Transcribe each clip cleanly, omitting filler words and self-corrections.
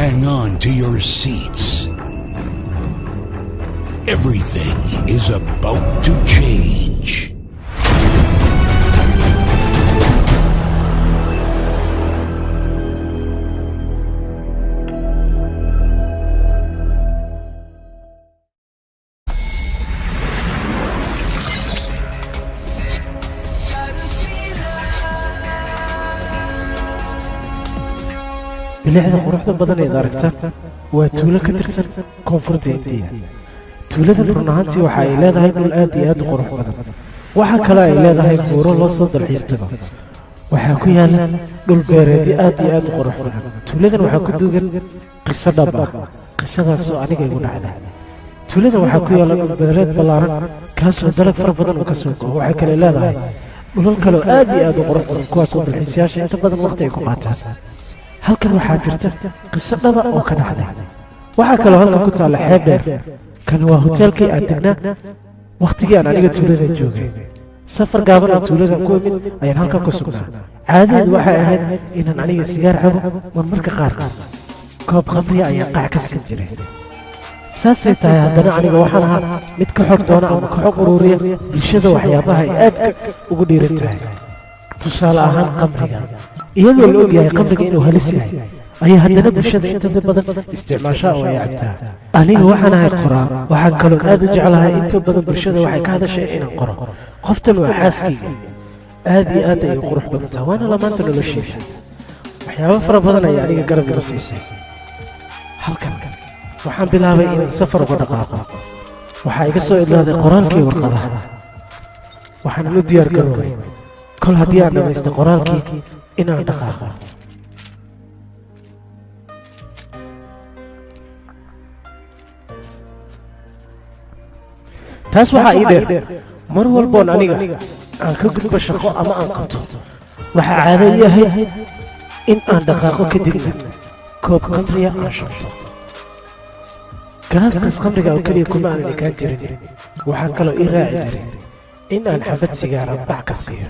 Hang on to your seats. Everything is about to change. Bilicda quruxda badan eed aragta waa tuulo ka tirsan koonfurta Hindiya. Tuuladan run ahaantii waxa ay leedahay dhul aad iyo aad u qurux badan. Waxaa kale ay leedahay buuro loo soo dalxiis tago. Waxaa ku yaala dhul beereedyo aad iyo aad u qurux badan. Tuuladan waxaa ku duugan qiso dhab ah, qisadaasoo aniga igu dhacda. Tuuladan waxaa ku yaala dhul beereed ballaaran, kaasoo dalag fara badan uu ka soo go'o. Waxay kale leedahay dhulal kaleo aad iyo aad u qurux badan, kuwaasoo dalxiisayaasha inta badan waqti ay ku qaataan. Halkan waxaa jirta qiso dhaba oo ka dhacday. Waxaa kaloo halkan ku taalla xeeb dheer. Kan waa hoteelkii aan degnaa wakhtigii aan aniga tuuladan joogay. Safar gaaban oo tuuladan ku imid ayaan halkan ku sugnaa. Caadadeedu waxay ahayd inaan aniga sigaar cabo, marmarka qaar koob khamriya ayaan qac ka siin jiray. Saasay tahay haddana aniga waxaan ahaa mid ka xog doona ama ka xog uruuriya bulshada waxyaabaha ay aadka ugu dhiiran tahay, tusaale ahaan qamriga. Iyadoo la og yahay qamriga inuu halis yahay ayaa haddana bulshada intada badan isticmaashaa oo ay cabtaa. Aniga waxaan ahay qoraa, waxaan kaloon aad u jeclahay inta badan bulshada waxay ka hadashay inaan qoro. Qoftan waa xaaskayga, aad iyo aad ayay u qurux badan tahay, waana lamaanta nolosheeda. Waxyaabo fara badan ayaa aniga garab igu siisay. Halkan waxaan bilaabay inaan safar uga dhaqaaqo. Waxaa iga soo idlaaday qoraalkii warqadaha. Waxaanan u diyaar garoobay kol haddii aan dhammaystay qoraalkii inaan dhaqaaqo. Taas waxaa ii dheer, mar walboon aniga aan ka gudbo shaqo ama aan qabto, waxaa caado ii ahayd in aan dhaqaaqo, kadibna koob khamriya aan shubto. Galaaskaas khamriga oo keliya kuma aanan ekaan jirin, waxaan kaloo ii raaci jiray in aan xabad sigaara bac ka siiyo.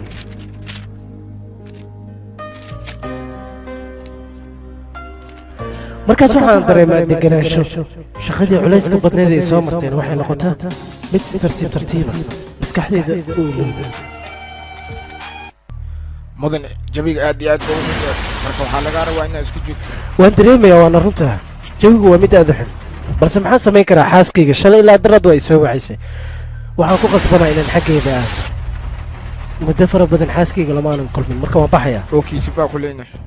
Markaas waxaan dareemaa deganaansho. Shaqadii culayska badneed ay soo marteen waxay noqotaa mid si tartiib tartiiba maskaxdayda u ilowda. Mudan, jawiga aad iyo aad buu u xun yahay, marka waxaa lagaa rabaa inaad isku joogto. Waan dareemayaa, waana runtaa, jawigu waa mid aad u xun, balse maxaan samayn karaa? Xaaskayga shalay ilaa darad waa i soo wacaysay. Waxaan ku qasbanaa inaan xaggeeda aado. Muddo fara badan xaaskayga lama aanan kulmin, marka waan baxayaa. Oo kiisi baa ku leenahay.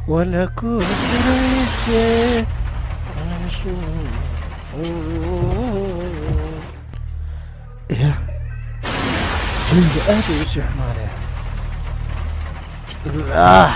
ولا كنت. Ya, jawiga aad ay usii xumaanaya. Ah.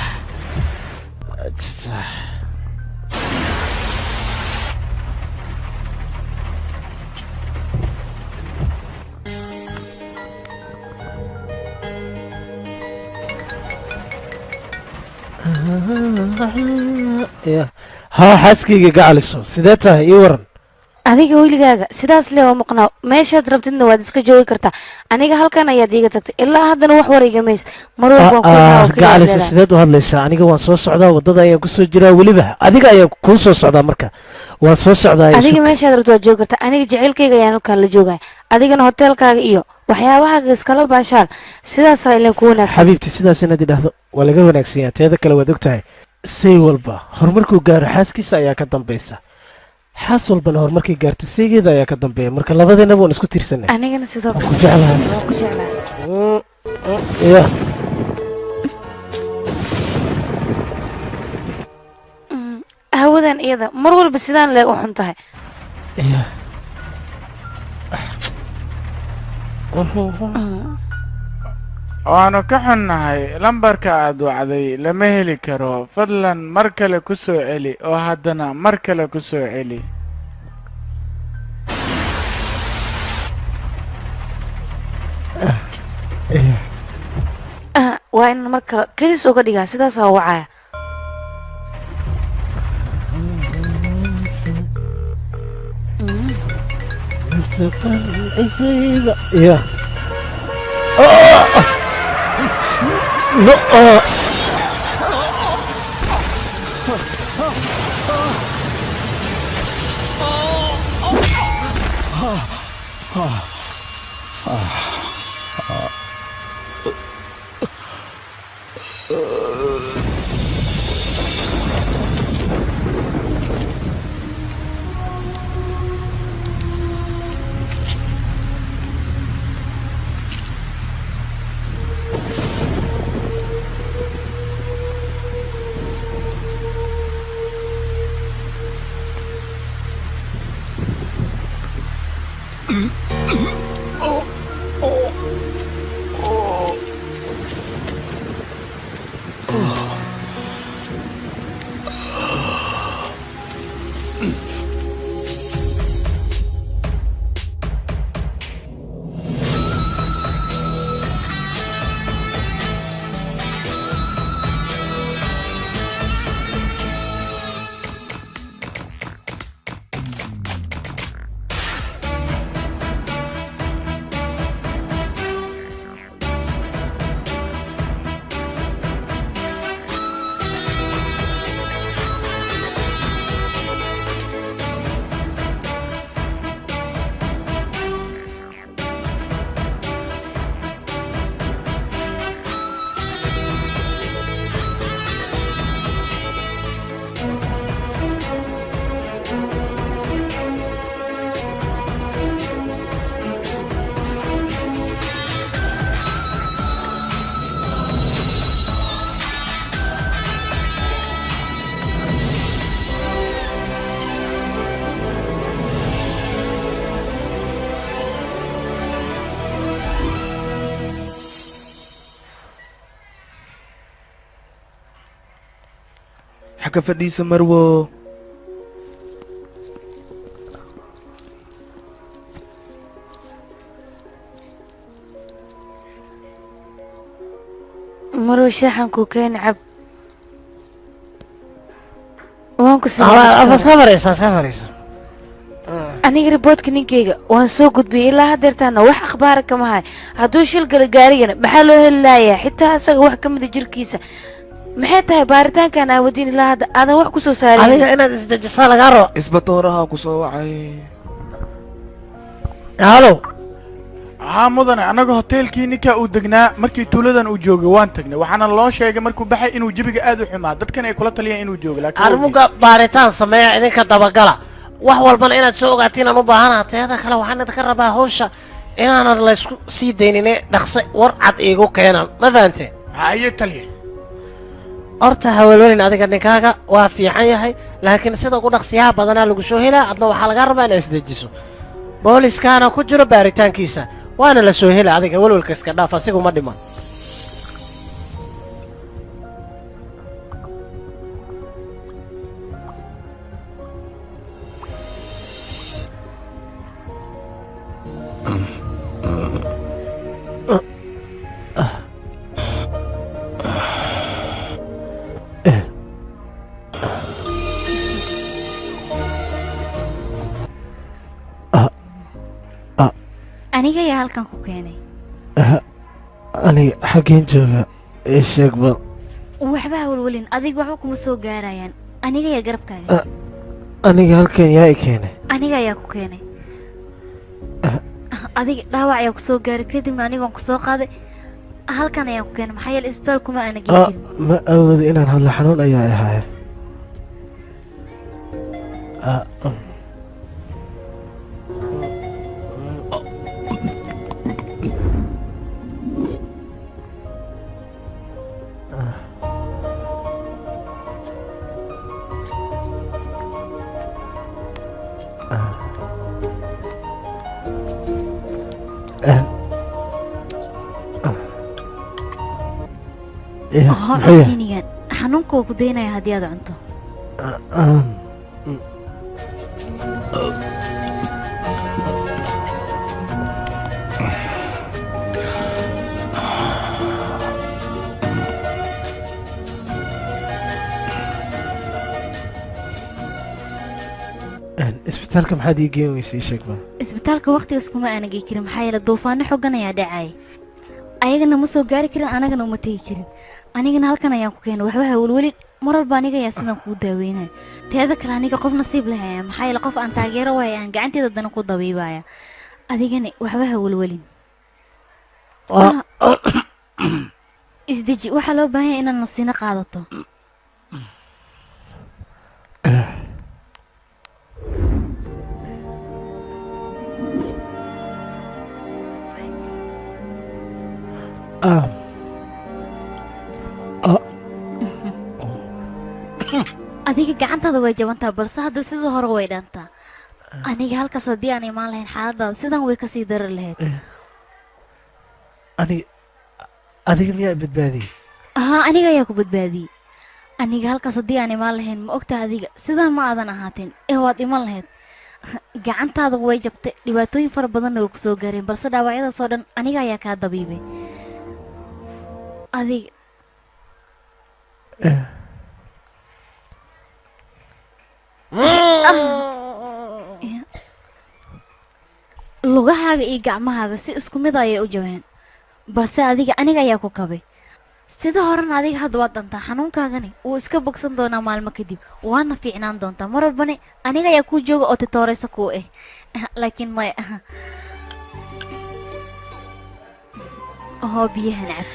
Ya haa, xaaskayga gacaliso, sidee tahay? Ii waran. Adiga weligaaga sidaas le oo maqnaa, meeshaad rabtidna waad iska joogi kartaa. Aniga halkan ayaad iiga tagtay, ilaa haddana wax war igama hays. Mar walba waan ku imaa oo keliya Gacalisa, leedahay. Sideed u hadlaysaa? Aniga waan soo socdaa, waddada ayaan kusoo jiraa, weliba adiga ayaan kuu soo socdaa. Marka waan soo socdaa ee Adiga sug. Meeshaad rabto waad joogi kartaa. Aniga jaceylkayga ayaan halkan la joogaya, adigana hoteelkaaga iyo waxyaabahaaga iskala baashaal. Sidaasaa ilan ku wanaagsan. Xabiibti, sidaas inaad idhaahdo waa laga wanaagsan yahay. Teeda kale, waad og tahay Say walba horumarkuu gaaro xaaskiisa ayaa ka dambaysa, xaas walbana horumarkay gaarta saygeeda ayaa ka dambeeya. Marka labadeenaba waan isku tiirsanay. Anigana sidoo Waan kale. ku jeclahay. Waan ku jeclahay. Ya. Hawadan iyada mar walba sidaan lee u xun tahay. Ya. Waanu ka xunnahay, lambarka aad wacday lama heli karo. Fadlan mar kale ku soo celi oo haddana mar kale ku soo celi. Ah, waa inaan mar kale kedis uga dhigaa, sidaasaa wacaya. Ya. No. Xagga fadhiisa, marwo. Marwo, shaaxan kuu keeni, cab. Waan ku Soo fariisa, soo fariisa. Aniga riboodka ninkeyga waan soo gudbiyey, ilaa haddeertaana wax akhbaara kama hay. Hadduu shil gala gaarigana maxaa loo heli laayaa xitaa asaga wax ka mida jirkiisa? Maxay tahay baaritaankan aawadiin ilaa hadda aadan wax ku soo saarin? Adiga inaad isdejisaa lagaa rabo. Isbatooraha ku soo wacay. Halo. Haa mudane, annaga hoteelkii ninkaa uu degnaa markii tuuladan uu joogay waan tagnay, waxaana loo sheegay markuu baxay inuu jawiga aad u xumaa, dadkan ay kula taliyeen inuu joogo, laakiin wuu Arrimuga baaritaan sameeya, idinka dabagala, wax walbana inaad soo ogaatiin aan u baahanaha. Teeda kale, waxaan idinka rabaa hawsha inaanan laysku sii daynine dhaqse war cad iigu keenan, ma fahanteen? Haye taliye. Horta hawelwelin adiga, ninkaaga waa fiican yahay, laakiin sida ugu dhaqsiyaha badanaa lagu soo helaa. Adna waxaa lagaa rabaa inaad isdejiso, booliskaana ku jiro baaritaankiisa, waana la soo hela. Adiga welwelka iska dhaaf, asigu ma dhiman. Aniga ayaa halkan ku keenay. Aniga xaggeen jooga? Ii sheeg bal. Waxba hawlwelin adiga, waxba kuma soo gaarayaan, aniga ayaa garabkaaga. Aniga halkan yaa i keenay? Aniga ayaa ku keenay. Adiga dhaawac ayaa kusoo gaaray, kadibna anigoon kusoo qaaday, Halkan ayaan ku keenay, maxaa yeelay isbitaal kuma aana geyn karin. Ma awoodo inaan hadlo, xanuun ayaa i haya. Hoo cunigan xanuunka waa ku daynaya haddii aad cunto. Isbitaalka maxaad ii geen weysay? Ii sheeg ba. Isbitaalka waqtigaas kuma aana gey karin, maxaa yeelay duufaano xooggan ayaa dhacaya. Ayagana ma soo gaari karin, anagana uma tegi karin. Anigana halkan ayaan ku keenay. Waxba ha welwelin, mar walba aniga ayaa sidan kuu daaweynaya. Teeda kale aniga qof nasiib leh ayaa, maxaa yeelay qof aan taageero waaya aan gacanteeda dana ku dabiibaya. Adigana waxba ha welwelin. Isdeji, waxaa loo baahan yahay inaad nasiino qaadato. Adiga gacantaada way jabantaa, balse hadda sida hore way dhantaa. Aniga halkaas haddii aan imaan lahayn, xaaladaada sidan way kasii dari lahayd. Aniga adiga miyaa badbaadiyey? Haa, aniga ayaa ku badbaadiyey. Aniga halkaas haddii aan imaan lahayn, ma ogtaha, adiga sidan ma aadan ahaateen ee waad iman lahayd. Gacantaada way jabtay, dhibaatooyin fara badanna way kusoo gaareen, balse dhaawacyadaas oo dhan aniga ayaa kaa dabiibay adiga. Lugahaaga iyo gacmahaaga si isku mid ayay u jabeen, balse adiga aniga ayaa ku kabay. Sida horena adiga hadda waad dhantaa, xanuunkaagani wuu iska bogsan doonaa maalmo kadib, waadna fiicnaan doontaa. Mar walbane aniga ayaa kuu jooga oo titooraysa kuu ah. Laakiin maya, hoo biyahan cab.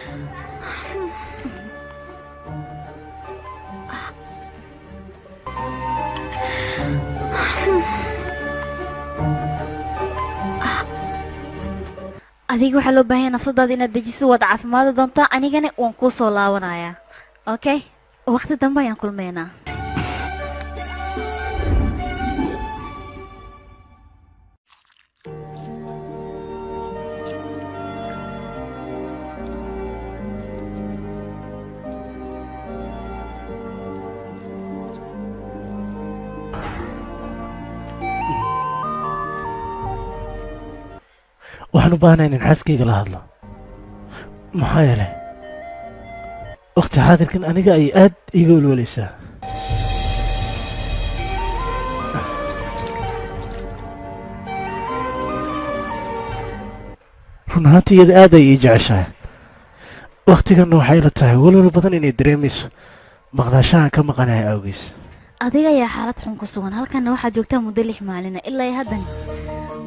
Adiga waxaa loo baahan yahay nafsadaada inaad dejiso, waad caafimaadi doontaa. Anigana waan kuu soo laabanayaa. Okay, waqti dambe ayaan kulmeynaa. Waxaan u baahanahay inaan xaaskayga la hadlo, maxaa yeelay waqti xaadirkan aniga ay aad iiga welweleysaa. Run ahaantii iyada aad ay ii jeceshahay, wakhtiganna waxay la tahay welwel badan inay dareemayso maqnaashahan ka maqanahay awgiis. Adiga ayaa xaalad xun ku sugan, halkanna waxaad joogtaa muddo 6 maalina. Ilaa iyo haddana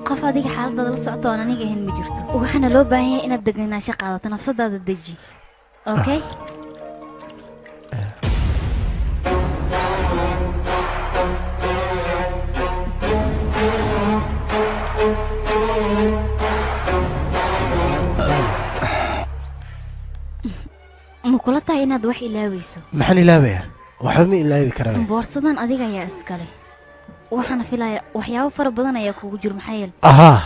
qof adiga xaaladaada la socto oon aniga ahayn ma jirto. Waxaana loo baahan yahay inaad degenaansho qaadato, nafsadaada deji. Okay, ma kula tahay inaad wax ilaaweyso? Maxaan ilaabayaa? Waxba ma ilaabi karaa. Boorsadan adiga ayaa iskale, waxaana filayaa waxyaabo fara badan ayaa kugu jiro, maxaa yeele Ahaa,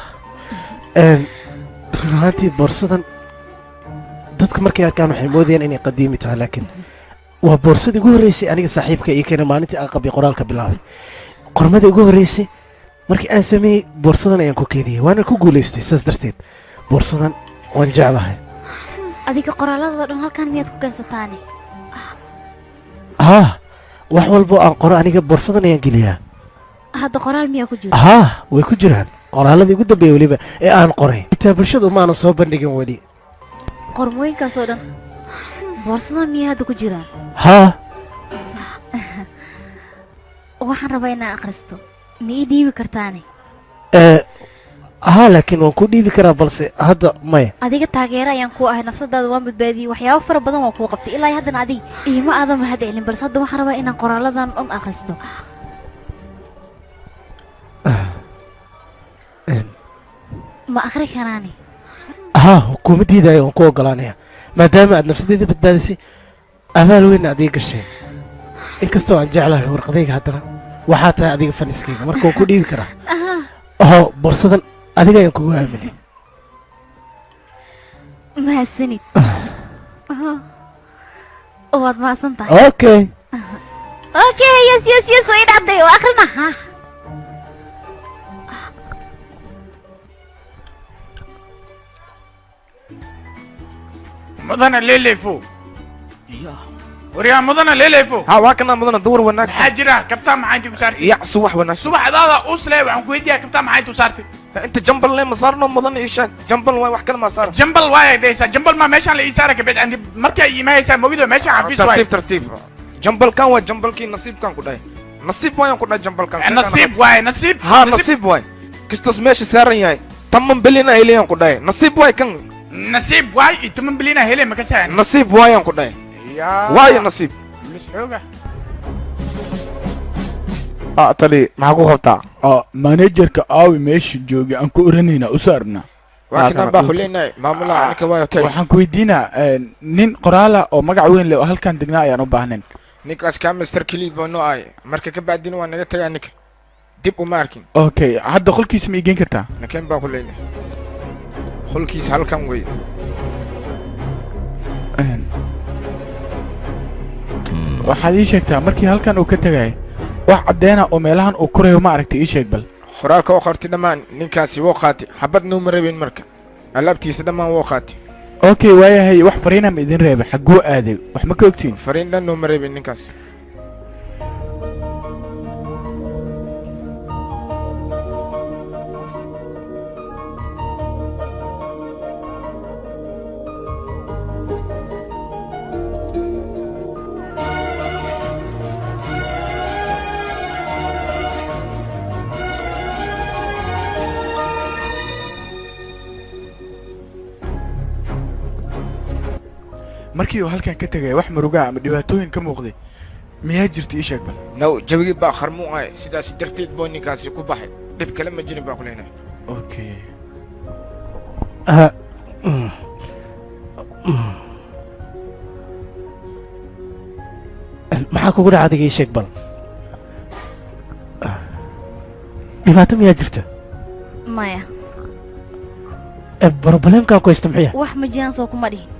run ahaantii boorsadan dadka markay arkaan waxay moodayaan inay qadiimi tahay, laakiin waa boorsadii ugu horreysay aniga saaxiibka ii keenay maalintii aan qabay qoraalka bilaabay. Qormadii ugu horreysay markii aan sameeyey boorsadan ayaan ku keeniyey, waana ku guulaystay. Saas darteed boorsadan waan jeclahay. Adiga qoraalladoo dhan halkan miyaad ku keensataane? Haa, wax walbo aan qoro aniga boorsadan ayaan geliyaa. Hadda qoraal miyaa ku jiro? Haa, way ku jiraan qoraalladii ugu dambeeyay weliba ee aan qoray, xitaa bulshadu ma aanan soo bandhigin weli. Qormooyinkaasoo dhan boorsadan miyaa hadda ku jiraan? Haa. Waxaan rabaa inaan akhristo, ma ii dhiibi kartaane? Ee, Haa, laakiin waan ku dhiibi karaa, balse hadda maya. Adiga taageero ayaan kuu ahay, nafsadaada waan badbaadiyey, waxyaabo fara badan waan kuu qabtay, ilaa haddana adiga iima aadan mahad celin, balse hadda waxaan rabaa inaan qoraaladan dhan akhristo. Ma akhri karaani? Haa, hukuumaddiida ayaan ku ogolaanaya, maadaama aad nafsadeeda badbaadisay, abaal weyn aad ii gashay. Inkastoo aan jeclahay warqadayga, haddana waxaa tahay adiga faniskayga, marka waan ku dhiibi karaa. Oho, borsadan adiga ayaan kugu aaminay. Mahadsanid, waad mahadsan tahay. Okay. Okay, yes yes yes, way dhacday, waa akhrina. Ha, Mudana lelefo, waryaa mudana lelefo. Ha, waa kana mudana, duur wanaagsan. Maxaa jira? Kabtaa maxaa intii ku saartay? Yac, subax wanaagsan. Subaxdaada usle, waxaan ku weydiiyaa kabtaa maxaa intuu saartay? Inta jambal le ma saarno mudan, ii sheeg, jambal waay, wax kale ma saar. Jambal waay dhehaysaa, jambal ma meeshaan la ii saara kabed andi markay iimahaysaa mogido, meeshaan xafiis waay. Tartiib tartiib, jambalkan waa jambalkii nasiibkan ku dhahay, nasiib waayaan ku dhahay jambalkan. Nasiib waay, nasiib. Ha, nasiib waay, kistos meesha saaran yahay 10 bilyan ay leeyahan ku dhahay, nasiib waay kan. Nasiib waay iyo 10 bilyan hele ma ka sahan? Nasiib waayaan ku dhahay. Yaa. Waayo nasiib. Mis xooga. Ah, tali, maxaa ku qabtaa? Managerka aawi meesha joogay aan ku oranayna u saarna? Waa kana baa xuleenay maamulaha anika waayo hotel. Waxaan ku weydiinaa, nin qoraala oo magac weyn leh oo halkan degnaa ayaan u baahnayn. Ninkaas kaa Mister Clip oo noo ahay, marka ka bacdina waa naga tagaa ninka, dib uma arkin. Okay, hadda qolkiisa ma iigeyn kartaa? Nakeen baa xuleenay, qolkiisa halkan wey. Waxaad ii sheegtaa markii halkan uu ka tegay wax caddeena oo meelahan uu korayo ma aragtay? Ii sheeg bal. Qoraalka oo qortay dhammaan ninkaasi wuu qaatay, xabad nuuma rabin, marka alaabtiisa dhammaan wuu qaatay. Okay, waayahay, wax fariina ma idin reebay? Xagguu aaday, wax ma ka ogtiin? Fariin dhan nuuma rabin ninkaas. Markii uu halkan ka tegay wax murugaa ama dhibaatooyin ka muuqday miyaa jirta? Ii sheeg bal. Now, jawigii baa kharmuucay, sidaas darteed buu ninkaasi ku baxay, dhib kale ma jirin baa ku leenahay. Okay. Maxaa kugu dhaca adiga? Ii sheeg bal, dhibaato miyaa jirta? Maya. Problemkaan ku haysta muxuu yahay? Wax ma jiraan, soo kuma dhihin.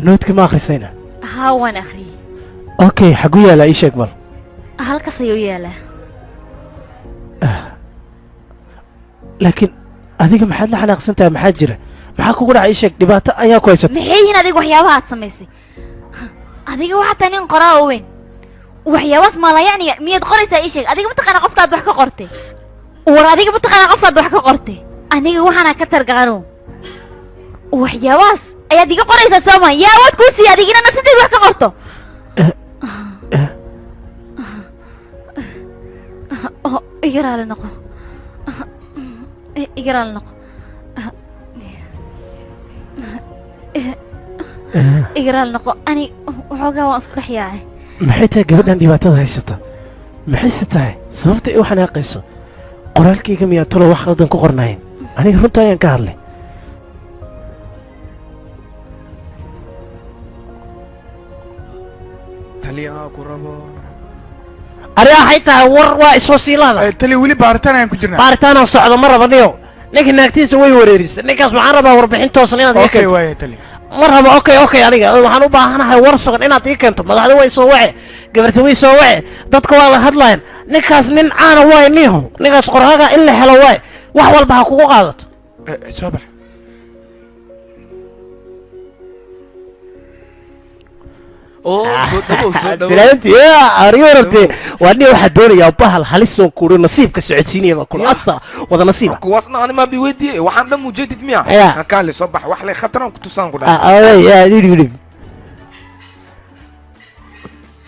Note-ka ma akhrisayna? Haa, waan akhriyey. Okay, xaguu yaalaa? Ii sheeg bal. Halkaas ayuu yaalaa. Laakiin adiga maxaad la xanaaqsan tahay? Maxaa jira? Maxaa kugu dhaca? Ii sheeg, dhibaato ayaa ku haysata. Maxay yihiin adiga waxyaabaha aad samaysay? Adiga waxaa tahay nin qoraa oo weyn, waxyaabahaas maalayacniga miyaad qoraysaa? Ii sheeg, adiga mataqaanaa qofka aad wax ka qortay? War adiga mataqaanaa qofka aad wax ka qortay? Aniga waxaana ka targacano waxyaabahaas ayaad iga qoraysaa, sooma? Yaa awood kuu siiya adiga inaad nafsadeeda wax ka qorto? Oh, iga raali noqo, iga raali noqo, iga raali noqo, ani waxoogaa waan isku dhex yaacay. Maxay tahay gabadhan dhibaatada haysata? Maxayse tahay sababta ay u xanaaqayso? Qoraalkayga miyaa talo wax khaldan ku qornayn? Aniga runta ayaan ka hadlay. Taliyaha ku rabo. Ari waxay tahay, war waa isoo siilaada. Tali, weli baaritaan ayaan ku jirnaa. Baaritaanaan socdo ma raba niyo, ninka naagtiisa way wareerisay ninkaas. Waxaan rabaa warbixin toosan inaad ii Okay. keento. Waaya tali. Ma rabo okay okay, aniga waxaan u baahanahay war sugan inaad ii keento. Madaxda way soo wace, gabarta way soo wace, dadka waa la hadlayan. Ninkaas nin caana waay niho, ninkaas qoraaga in la helo waay, wax walba ha kugu qaadato. Soo bax. Oo, soo dhawow, soo dhawow. Filaanti ariga warabtee waa nin waxaa doonayaa bahal halisoon kuuri nasiibka socodsiinaya baa kula asa wada nasiiba. Kuwaasna ani maa bi weydiiyey, waxaan dhan mujeedid miya? Ya. Hakaale, soo bax, wax lay khataran ku tusaan ku dhahay. Ya, dhib dhib.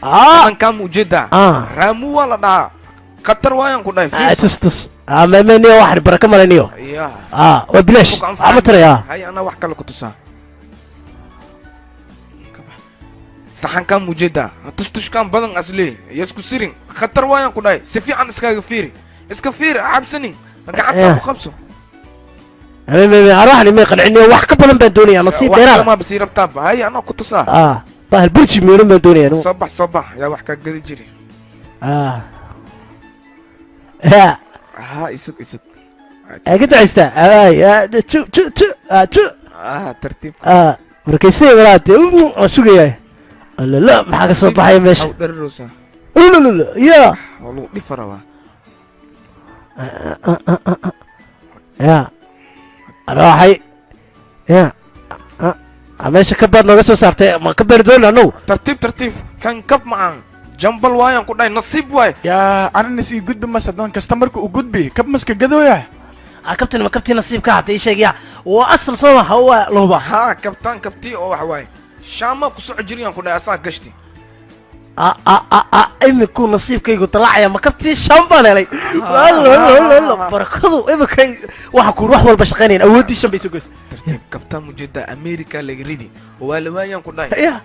Nimankaan mujeedaa? Ah. Raamu waa la dhahaa, khatar waayaan ku dhahay, fiirso. Tus tus. Ma niyo waxan baraka maleniyo. Ya. Waa bilaash. Ama taraya. Hay, anaa wax kale ku tusaa. Saxankan mujeda tushtushkan badan aslee yasku sirin khatar waayaan ku dhahay. Si fiican iskaga fiiri, iska fiiri, ha cabsanin, gacanta ku qabso. Arwaxni may qanciniyo, wax ka badan baan doonayaa, nasiib wax dheeraad. Kale ma basii rabtaaba? Hay, anaa ku tusaa. Bahal burji miiran baan doonayaa anigu. Soo bax, soo bax, yaa wax kaa gadi jiri. Ya. Ha, isug, isug. Ka ducaystaa ay ju ju ju ju. Tartiib. Markaysay walaate waan sugayaa. Alala, maxaa ka soo baxaya meesha? Haw dhararoosaa. Ulululu ya. Waa lagu dhifa rabaa. Ya arwaxay ya meesha ka baad nooga soo saartay, ma ka beeri doona annagu. Tartiib, tartiib, kan kab macaan jambal waayaan ku dhahay, nasiib waay. Yaa ananas ii gudbi mas haddaan kastamarka u gudbi kab maska gadooya. Kabtin, ma kabtii nasiibka hadda ii sheeg ya, waa asal soo maha, waa lahuba. Haa, kabtaan kabtii oo wax waay shaama ku soco jiriyaan ku dhahay, asaa gashti. Imikuu nasiibkaygu dalacaya, ma kabtii shan baan helay? Barakadu imikay waxa kuur wax walba shaqaynayan, awooddii shan bay soo goysay. Tartiib, kabtaan mujeeda America laga ridi, waa la waayaan ku dhahay. Ya.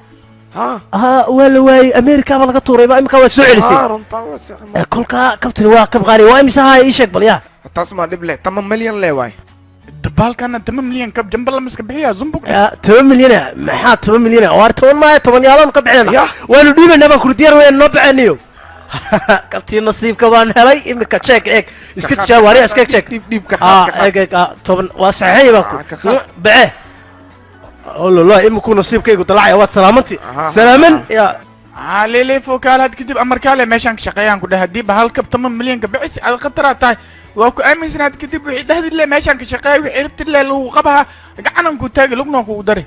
Ha. Waa la waayey, America baa laga tuuray ba, imika waa soo celisay. Haa, runtaa waa si xuma. Kolkaa kabtani waa kab qaali, waa imisa? Haya, ii sheeg bal ya. Taas maa dhib leh, 10 milyan leh waay. Dabaalkana 10 milyan kab jambal lama iska bixiyaa zumbug. Ya, 10 milyana maxaa 10 milyana? Waar 10 maayo, 10 yaalaan ka bixinayna. Waanu dhiibaynaa baan kuri, diyaar weyaan, noo baxeniyo. Kabtii nasiibka baan helay imika. Jeeg eeg, iska tijaab, waariya, iska eeg jeeg. Dhiib, dhiib, ka qaad, ka qaad. Eeg eeg, 10 waa saxeey baan ku Ah, ka qaad. Bace ololo, imikuu nasiibkaygu dalacaya, waad salaamanti. Aha. Salaaman ya. Lele fokaal had kadib amarkaale meeshaan ka shaqeeyaan ku dhahay, haddii bahal kab 10 milyan ka bixis aad khataraa tahay, waa ku aaminsan. Had kadib wixii dhahdi le meeshaan ka shaqeeya, wixii rabti le lagu qabaha, gacanan ku taagi, lugna kugu dari.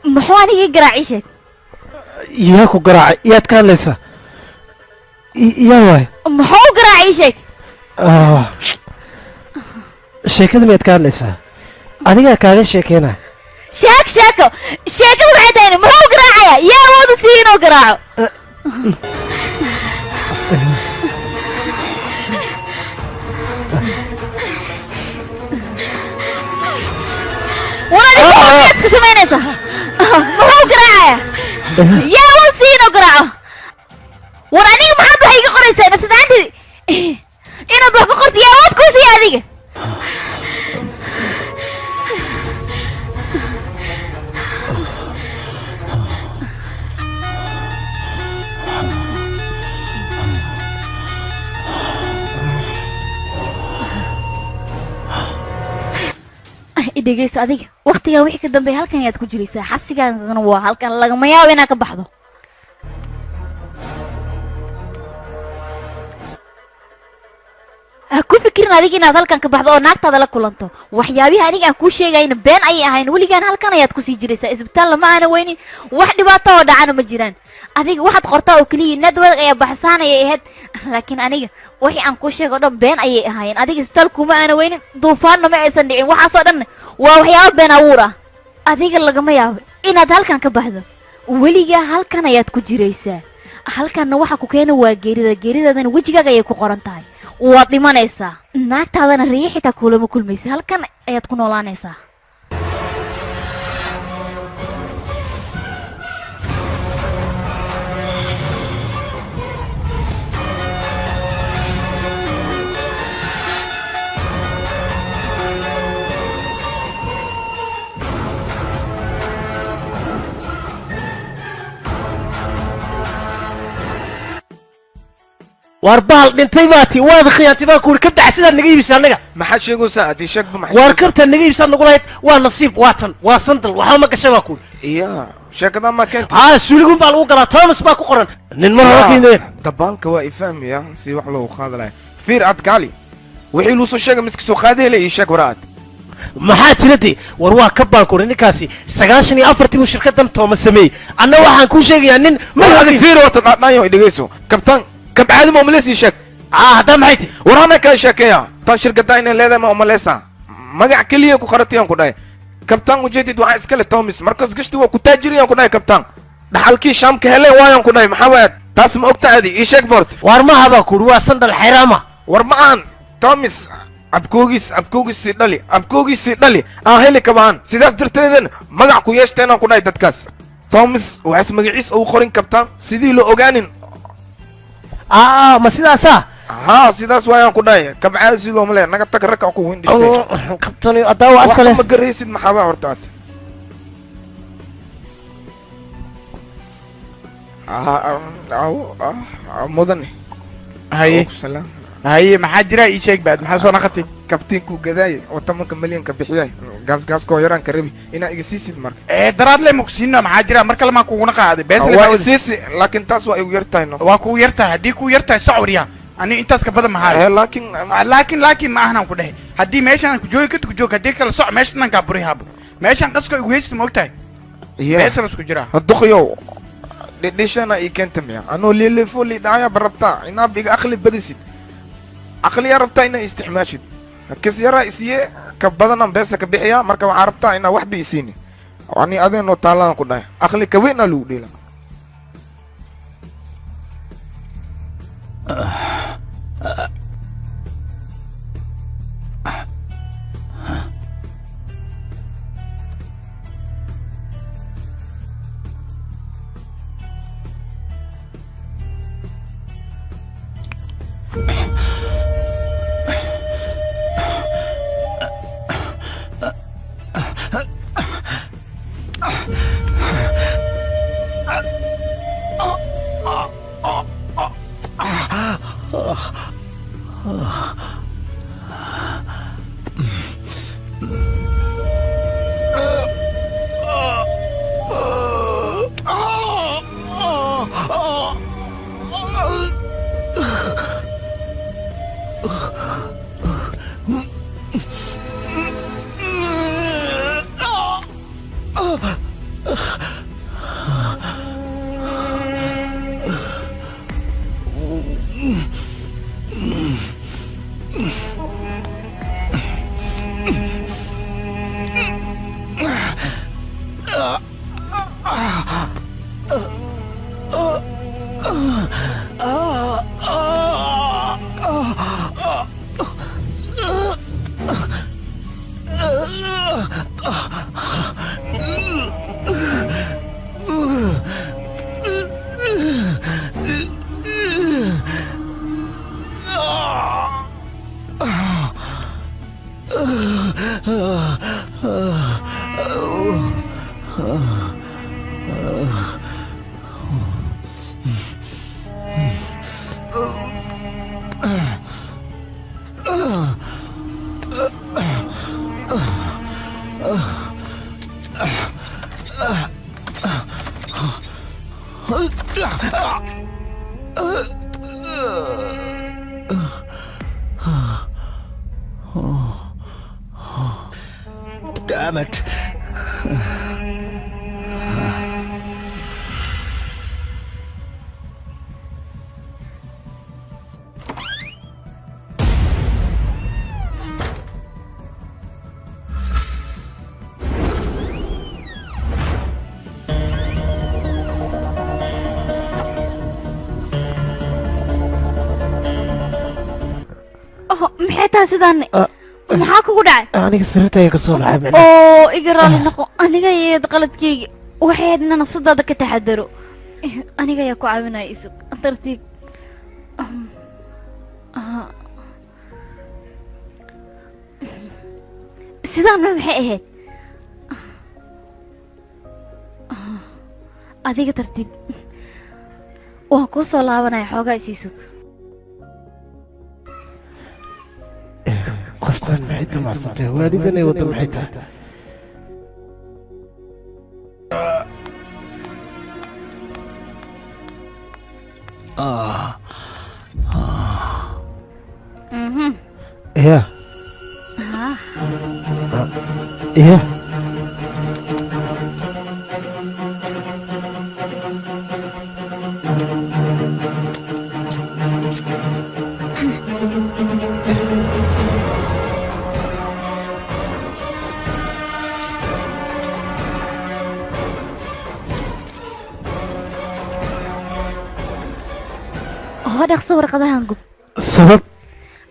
Muxuu anigii garaacii? Sheeg. Yaa ku garaacay? Yaad ka hadlaysaa? Yaa waay? Muxuu u garaacii? Sheeg. Sheekada miyaad ka hadlaysaa? Anigaa kaaga sheekeynaya. Sheeg sheeko, sheekadu maxay tahay? Muxuu u garaacaya? Yaa awood u siiya inuu garaaco? War adiga miyaad iska samaynaysaa? Muxuu garaacaya? Yaa awood siiya inuu garaaco? War aniga maxaad wax iga qoraysaa? Nafsadaanteedi inaad wax ka qorto yaa awood kuu siiya adiga? Dhegeyso adiga, waqtigaa wixii ka dambeeya halkan ayaad ku jiraysaa, xabsigaagana waa halkan, lagama yaabo inaad ka baxdo. Ha Ha ku fikirin adiga inaad halkan ka baxdo oo naagtaada la kulanto. Waxyaabihi aniga aan kuu sheegayna been ayay ahayn. Weligaan halkan ayaad kusii jiraysaa. Isbitaal lama aana weynin, wax dhibaato oo dhacana ma jiraan. Adiga waxaad qortaa oo keliya network ayaa baxsaan ayay ahayd, laakiin aniga wixii aan kuu sheego dhan been ayay ahaayeen. Adiga isbitaal kuma aana weynin, duufaanna ma aysan dhicin. Waxaasoo dhan waa waxyaabo been abuur ah. Adiga lagama yaabo inaad halkan ka baxdo. Weligaa halkan ayaad ku jiraysaa. Halkanna waxa ku keena waa geerida. Geeridaadana wejigaaga ayay ku qoran tahay. Waad dhimanaysaa, naagtaadana riyo xitaa kulama kulmaysa. Halkan ayaad ku noolaanaysaa. War bahal dhintay baati, waad khiyaantay baan kuuri. Kabta sidaad naga iibisa annaga. Maxaa sheegaysaa haddii sheegba maxaa? Waar kabtaad naga iibsaad nagu lahayd waa nasiib, waa tan, waa sandal, waxba ma gashay baa kuuri. Iya, sheekadan ma keentay? Haa, suuligun baa lagu galaa, Thomas baa ku qoran. Nin mar hore keeneen. Dabaalka waa ifahmaya si wax loogu qaadi lahay. Fiir ad kaali, wixii luu soo sheegay miska soo qaadayla ii sheeg waraad. Maxaa jira dee? War waa kab baan kuuri. Ninkaasi 94-tii buu shirkadan Thomas sameeyey. Anna waxaan kuu sheegayaa nin mar hadi fiir wata dhadhanyo dhegeyso. Kabtaan kabcaadi ma umaleysa ii sheeg. Aa, haddaa maxay tihi? War ana kala sheekeeya tan shirkadda inay leedahay ma umaleysaa? Magac keliya ku qaratayaan ku dhahay. Kabtaan ujeedid waxaa iskale Thomas markaas gashti waa ku taajiriyaan ku dhahay. Kabtaan dhaxalkii shaamka heleen waayaan ku dhahay. Maxaa waaya taas ma ogta adi? Ii sheeg boort. Waar maaha baa kuuri, waa sandal xayraama. War ma ahan Thomas, abkoogiis abkoogiisii dhali abkoogiisii dhali aan heli kabaan, sidaas darteedan magac ku yeeshteenaan ku dhahay. Dadkaas Thomas waxaas magaciis ugu qorin kabtaan sidii loo ogaanin. Aa, ma sidaasaa? Haa, sidaas waayaan ku dhahay. Kabcaada si looma leeya naga tag ragka ku windhishtay. Kabtani haddaa waa asale. Ma garaysid maxaabaa horta aad mudane? Haye haye, maxaa jira ii sheeg baad, maxaa soo naqatay? Kabtiinku gadaaye oo 10-ka milyanka bixiyay gaasgaaskoo yaraan ka rabi inaa iga siisid marka. Ee daraad le makusiino, maxaa jira mar kale maa kuguna qaaday bees? Waa isiisi, laakiin taas waa igu yartahay no. Waa kugu yartahay? Haddii kugu yartahay socoriya, ani intaas ka badan maxaa? Laakiin laakiin laakiin ma ahnaan ku dhehe. Haddii meeshaan ku joogi karta ku joog, haddii kale soc. Meeshan kaa buri habo, meeshaan qasko igu haysta ma ogtahay? Beesa la isku jiraa. Duqyow dhidhishana ii keenta miya? Anoo liilifo liidhacaya barabtaa inaab iga aqli badisid, aqliyaa rabtaa inaa isticmaashid. Kis yaraa isiye ka badanan beesa ka bixiya. Marka waxaa rabtaa inaa waxba isiini ani adeenoo taalaan ku dhahay. Aqli ka weyn aa lagu dheela. Damn it. Maxay tahay sidaan? Maxaa kugu dhacay? Aniga sariirta ayaa ka soo baxay macnaha. Oo, iga raali noqo. Aniga ayaad qaladkayga. Waxay ahayd inaan nafsadaada ka taxadaro. Aniga ayaa ku caawinaya isug. Tartiib. Sidaan maxay ahayd? Adiga tartiib. Waan kuu soo laabanaya xoogaa isii sug. Qoftan maxay damacsantahay? Waalidan ay waddo maxay tahay? Ya. Ya. Oo dhaqso warqadahan gub. Sabab?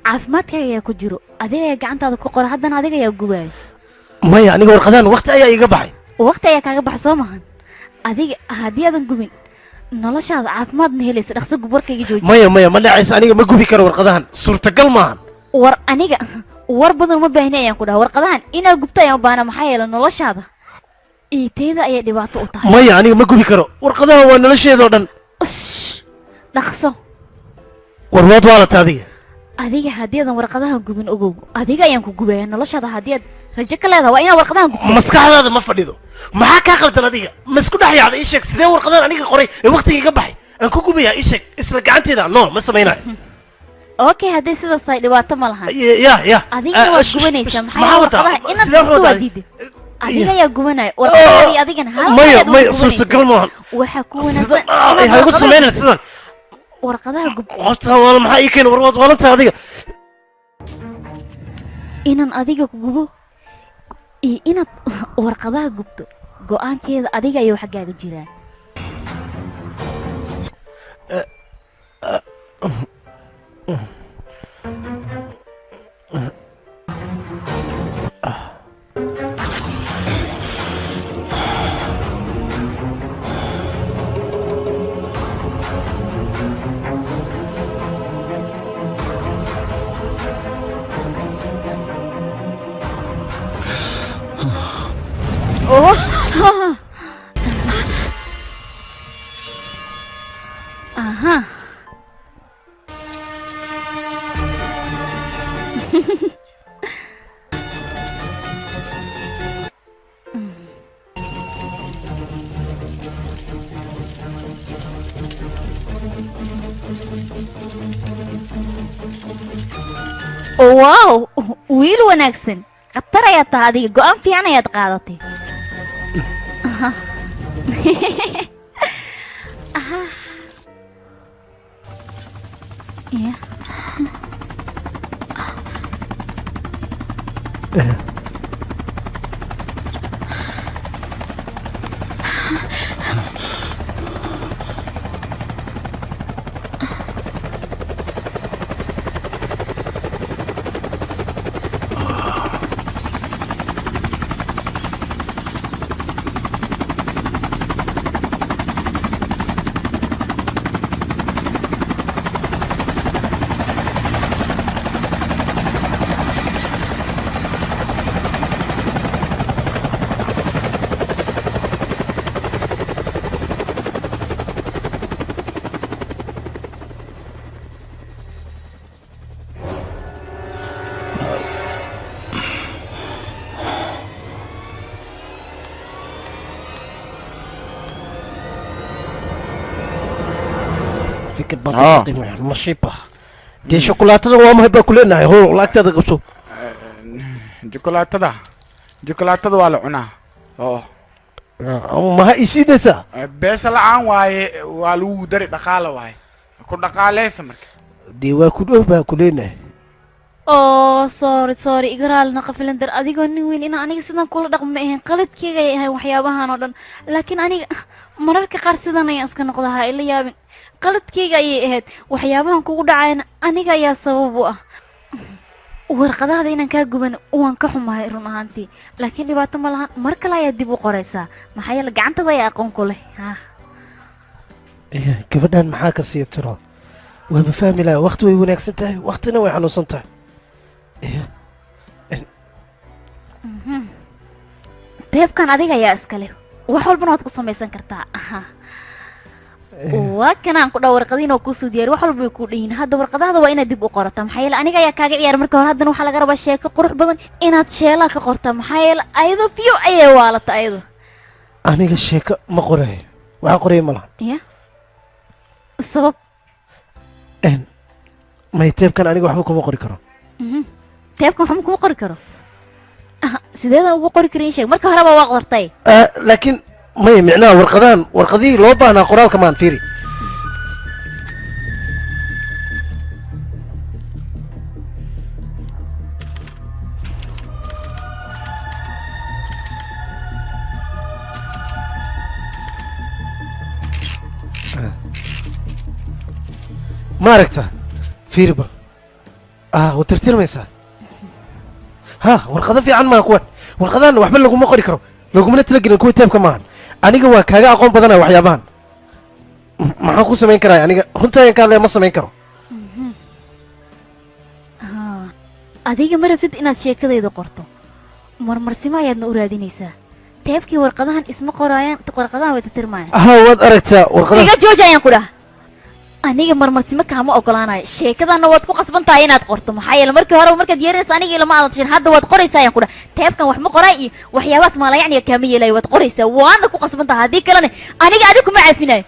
Caafimaadkaaga ayaa ku jiro. Adiga ayaa gacantaada ku qora, haddana adiga ayaa gubaya. Maya, aniga warqadahan waqti ayaa iiga baxay. Waqti ayaa kaaga bax soo mahan. Adiga haddii aadan gubin noloshaada caafimaad ma helaysa. Dhaqso gub warkayga jooji. Maya maya, ma dhacaysa. Aniga ma gubi karo warqadahan, suurtagal maahan. War aniga war badan uma baahni ayaan ku dhaha. Warqadahan inaad gubto ayaan u baahna, maxaa yeelay noloshaada iyo tayda ayay dhibaato u tahay. Maya, aniga ma gubi karo warqadahan, waa nolosheeda oo dhan. Dhaqso. War waad waalata adiga. Adiga haddii aadan warqadahan gubin ogow, adiga ayaan ku gubaya noloshaada. Haddii aad rajo ka leedahay waa inaad warqadahan gubto. Maskaxdaada ma fadhido. Maxaa kaa qaldan adiga? Ma isku dhex yaacda? Ii sheeg, sidee warqadahan aniga qoray ee waqtiga iga baxay aan ku gubayaa? Ii sheeg, isla gacanteeda. No, ma samaynayo. Okay, haddii sidaas tahay dhibaato ma lahan. Ya ya. Adigana waad gubanaysaa, maxaa yeelay warqadaha inaad gubto waa diiday. Adiga ayaa gubanaya warqadaha iyo adigana hal Maya maya, suurtagal maahan. Waxaa ku wanaagsan Ha igu samaynan sidan. Warqadaha gub. Qofta wala maxaa ii keenay? War waad waalantahay adiga. Inaan adiga ku gubo iyo inaad warqadaha gubto, go'aankeeda adiga ayuu xaggaaga jiraa. Oh. Aha. Wow, wiil wanaagsan. Khatar ayaad tahay adiga, go'aan fiican ayaad qaadatay. Aha. Aha. Ya. Mashiba dee shukulaatada waa maxay baa ku leenahay? Hoo, lacagtaada qabso. Jukulaatada Jukulaatada waa la cunaa oo. Maha ishiidaysaa? Beesa la-aan waaye, waa lagu dari, dhaqaala waaye, ku dhaqaaleysa marka. Dee waa ku dhow baa ku leenahay. Oh, sorry, sorry, iga raali noqo, Filander. Adigoo nin weyn inaan aniga sidan kula dhaqmo ma ahayn, qaladkeyga ay ahay waxyaabahan oo dhan, laakiin aniga mararka qaar sidan ayaan iska noqdahaa. Ila yaabin, qaladkeyga ayay ahayd. Waxyaabahan kugu dhacayna aniga ayaa sabab u ah. Warqadahada inaan kaa guban waan ka xumahay run ahaantii, laakiin dhibaato ma lahan, mar kale ayaa dib u qoraysaa, maxaa yeele gacantada ayaa aqoon ku leh ha. Iya, gabadhan maxaa ka sii tiro? Waaba fahmi lahaa, waqti way wanaagsan tahay, waqtina way xanuunsan tahay. Iya. Teebkan adiga ayaa iska leh, wax walbana waad ku samaysan kartaa. Aha. Waa kanaan ku dhaa warqadiin oo kuusoo diyaari, wax walba way kuu dhan yihiin. Hadda warqadahada waa inaad dib u qorataa, maxaa yeele aniga ayaa kaaga ciyaar marka hore. Haddana waxaa laga rabaa sheeko qurux badan inaad sheelaa ka qortaa, maxaa yeele ayadoo fiyo ayay waalata ayado. Aniga sheeko ma qorayo, waxaa qoraya ma laha. Ya, sabab? May, teebkan aniga waxba kuma qori karo. Teebkan waxba kuma qori karo? Aha, sideedan ugu qori karin? Sheeg, marka horeba waa qortay. Laakiin may, micnaha warqadahan warqadihii loo baahnaa qoraalka maan, fiiri. Ma aragta? Fiiri bal, waa tirtirmaysaa. Ha, warqado fiican maaha kuwan. Warqadahan waxba laguma qori karo, lagumana talagelin kuwa teebka maahan. Aniga waa kaaga aqoon badana waxyaabahan. Maxaan ku samayn karaa aniga? Runta ayaan ka hadlaya, ma samayn karo. Ah, adiga ma rabtid inaad sheekadayda qorto, marmarsimo ayaadna u raadinaysaa. Teebkii warqadahan isma qoraayaan, warqadahan way tirtirmayaan. Ha, waad aragtaa warqadahan. Iga jooji ayaan ku dhaha. Aniga marmarsimo kaama ogolaanayo, sheekadana waad ku qasban tahay inaad qorto, maxaa yeele markii horeba markaad yeerinaysa aniga ilama aadan tashin. Hadda waad qoraysaa ayaan ku dhaha. Teebkan wax ma qoray iyo waxyaabahaas maalayacniga kaama yeelayo, waad qoraysaa, waadna ku qasban tahay. Haddii kalena aniga adig kuma caafinayo.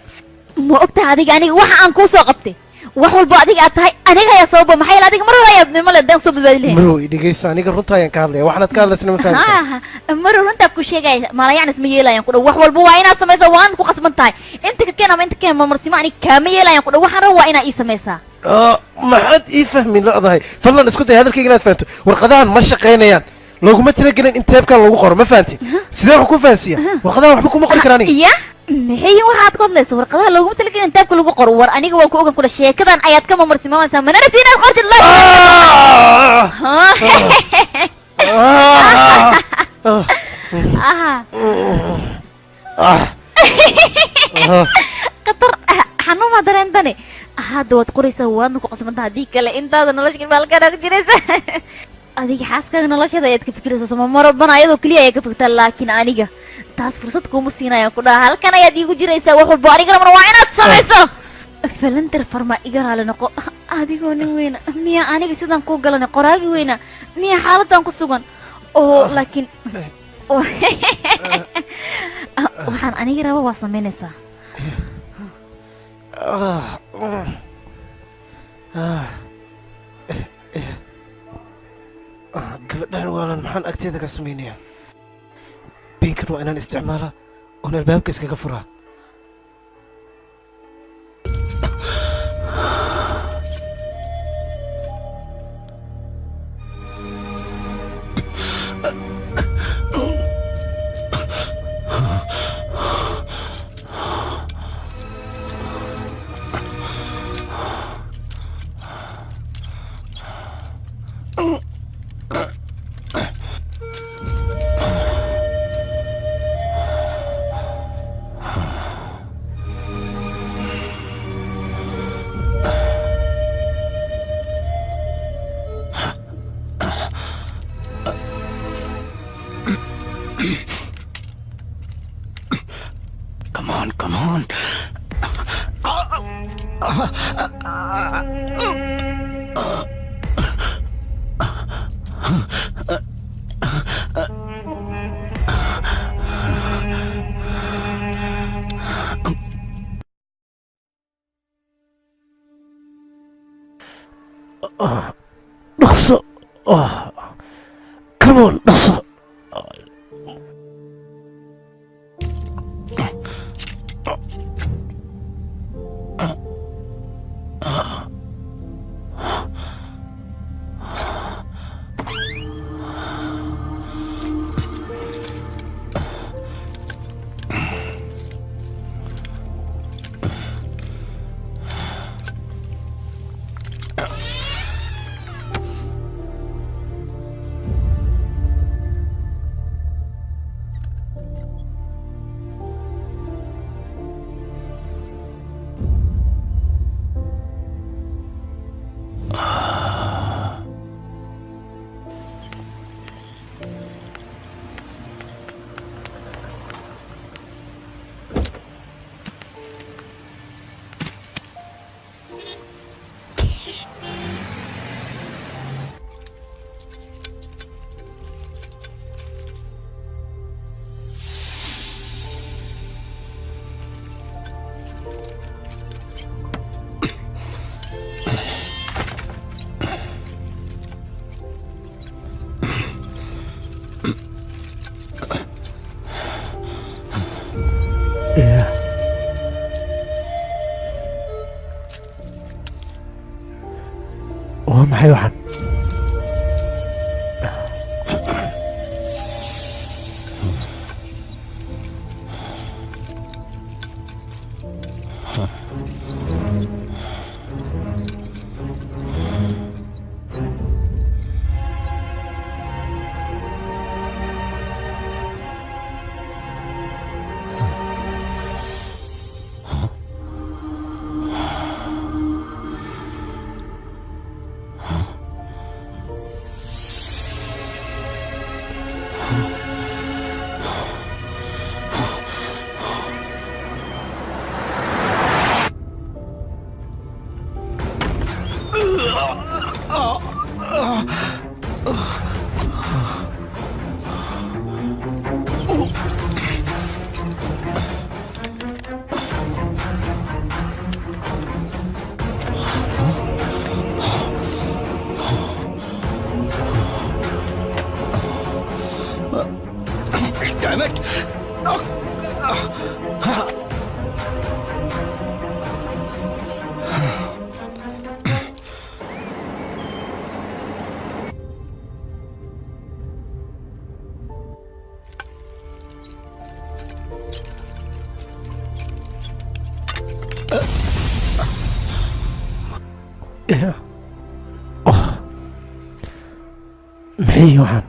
Ma ogtahay adiga aniga waxa aan kuu soo qabtay? Wax walbo adiga aad tahay aniga ayaa sababa, maxaa yeele adiga mar hore ayaad nimo le daan kusoo badbaadi lahayn. Marow, dhegeyso, aniga runta ayaan ka hadlaya, waxaanaad ka hadlaysna ma fahmi karo. Ha, mar runtaa ku sheegaya, maalayacnis ma yeelayaan ku dhow. Wax walba waa inaad samaysaa, waana ku qasban tahay. Inta ka keen ama inta keen, marmarsimo aniga kaama yeelayaan ku dhow. Waxaan raba waa inaa ii samaysaa. Maxaad ii fahmi la'dahay? Fadlan isku day hadalkayga inaad fahanto. Warqadahan ma shaqaynayaan, looguma talagelin in teebkan lagu qoro, ma fahanti? Sidee wax ku fahansiiya? Warqadahan waxba kuma qori kara aniga. Ya, maxay yihiin waxaad ku hadlaysa? Warqadaha looguma talagelin in taabka lagu qoro? War aniga waan ku ogan kudha, sheekadan ayaad ka mamarsimaamaysaa, mana rabti inaad qortid la. Ah! Ah. Ah! Ah! Khatar xanuun maa dareentane? Hadda waad qoraysaa, waadna ku qasbantaa. Haddii kale intaada nolosha baalkana ku jiraysa. Adiga xaaskaaga noloshada ayaad ka fikiraysaa soma? Marabana ayadoo keliya ayaa ka fikirtaa, laakiin aniga taas fursad kuuma siinayaan ku dhaha. Halkan ayaad iigu jiraysaa, wax walbo aniga rabana waa inaad samayso. Falantar farma, iga raali noqo. Adigoo nin weyna miya aniga sidaan kuu galanay? Qoraagi weyna miya xaaladan ku sugan? Oo laakiin waxaan aniga raba waa samaynaysaa. Ah! Ah! Eh, eh. Gabadhan waalan maxaan agteeda ka samaynayaa? Biinkan waa inaan isticmaalaa oon albaabka iskaga furaa. Come on, come on. Dhaqso. Come on, dhaqso. Waa maxay waxaan? Damn it! Maxay waxaan?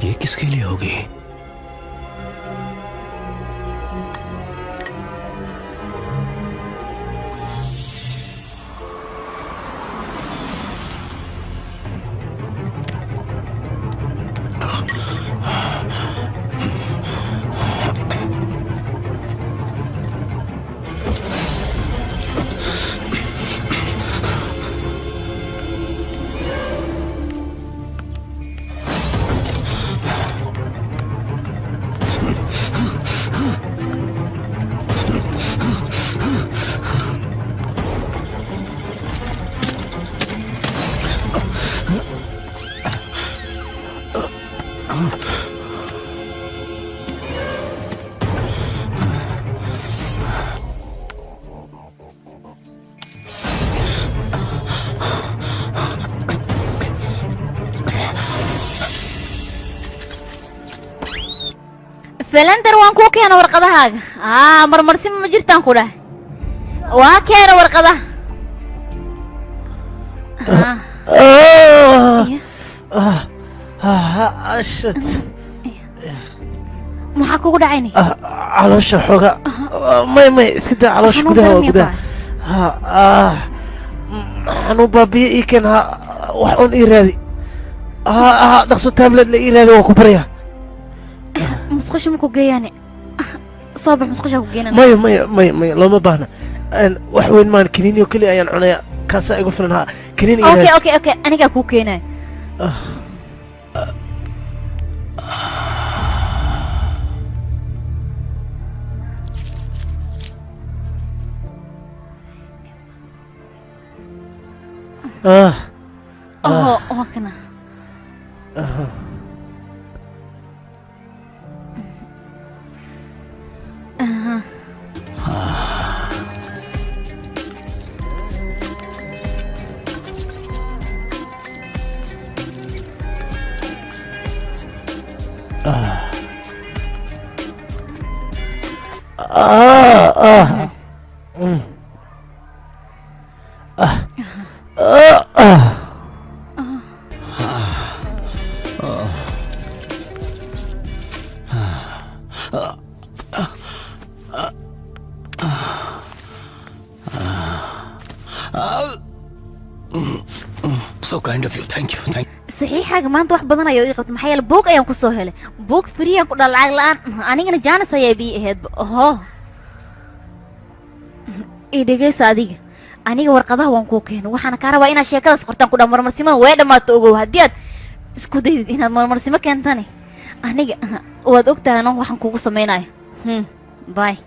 ये किसके लिए होगी? Falender waan kuu keena warqadahaaga. Marmarsi ma jirtaan ku dhahay. Waa keena warqadaha. Shit. Maxaa kugu dhacayni? Caloosha xooga. May may iska daa caloosha gudaha waa gudaha. Xanuun baa biyo ii keen, wax un ii raadi. Dhaqso tablet la ii raadi, waan ku baryaa. Musqusha ma ku geeyaane? Soo bax, musqusha ku geenan. Maya maya maya maya, looma baahna. Wax weyn maan, kiniini oo keliya ayaan cunayaa, kaasaa igu filan. Kiniini ii Okay raadi. Okay, anigaa kuu keenaya. Oho, waa kana. So kind of you. Thank you. Thank Saxiixaaga maanta wax badan ayaa ii qabtay, maxaa yeelay buug ayaan kusoo helay, buug free aan ku dhaa lacag la'aan. Anigana jaanis ayaa bii ahayd. Oho, ii dhegeysa adiga. Aniga warqadaha waan kuu keenay, waxaana kaa rabaa inaad sheekadaas qortaan ku dhaa. Marmarsimada way dhammaato. Ogow, haddii aad isku daydid inaad marmarsimo keentani, aniga waad ogtahay ano waxaan kugu samaynayo. Bye.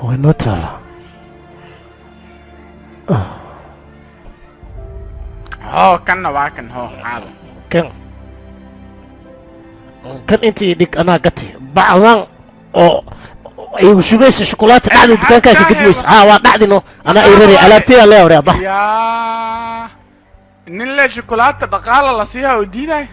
Way noo taalaa. Hoo, kanna waa kan. Hoo, caado. Kan kan intii dhig, anaa gati bacdan oo igu shubaysa shukulaato dhacdi dukaankaa ka gadmayso. Haa, waa dhacdino, anaa irari alaabtayda lee waryaa bah. Yaa nin le shukulaata dhaqaala la siiyaa oo diiday.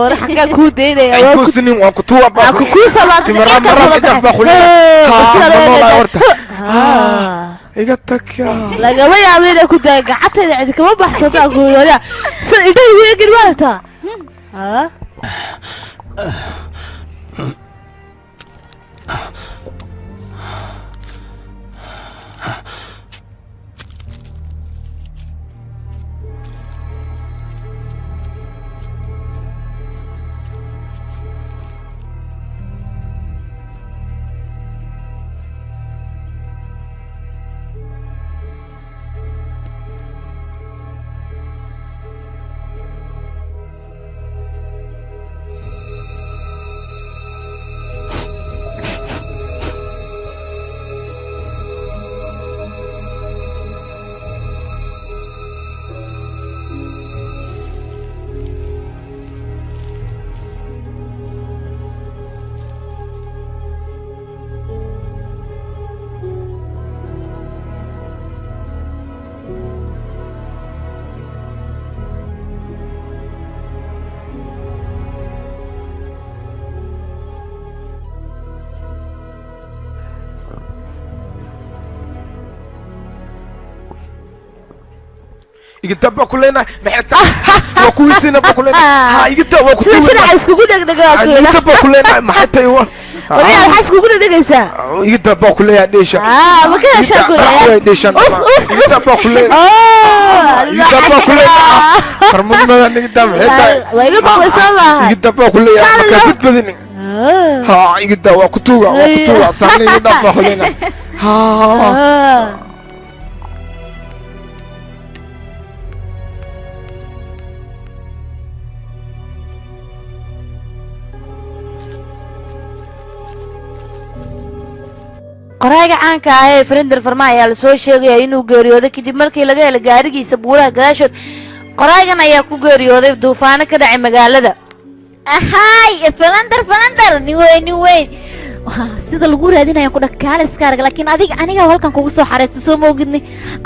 War, xaggaa kuu daynaya waa ku Kuusinin, waan ku tuwa baa. Ku kuusa. Timara mara intaas baa kulina. Ha, ma noolaa horta? Iga tag yaa. Lagama yaabo inay ku daayo gacantayda, cidi kama baxsato. Aan ku wariya sida indhaha igu eegin maaragtaa. Ha. Iga daa baa ku leenahay. Maxay tahay? Waa kuwiisiina baa ku leenahay. Ha, iga daa, waa ku sida tuwa. shinaca iskugu dhegdhegaa. Iga daa baa ku leenahay. Maxay tahay? Waa Wariyaa, maxaa iskugu dhegdhegaysaa? Iga daa baa ku leeyahay dheesha. Aa, ma ka heshaa ku leeyahay dheeshan. Us, us, Iga daa baa ku leeyahay. Iga daa baa ku leeyahay. Qarmadnimada iga daa, maxay tahay? Waa iga baqaysaa maaha. Iga daa baa ku leeyahay, markaa badbadini. Ha, iga daa, waa ku tuuga, waa ku tuuga saana. Iga daa baa ku leenahay. Ha. Qoraaga caanka ah ee Frinder Farma ayaa lasoo sheegaya inuu geeriyooday kadib markii laga helay gaarigiisa buuraha gadaashood. Qoraagan ayaa ku geeriyooday duufaano ka dhacay magaalada. Ahay, Falander, Falander, nin weyn, nin weyn. Waa, sida lagu raadinayo ku dhah, kaale iska arag. Laakiin adiga aniga halkan kugu soo xareysta, soo moogidni.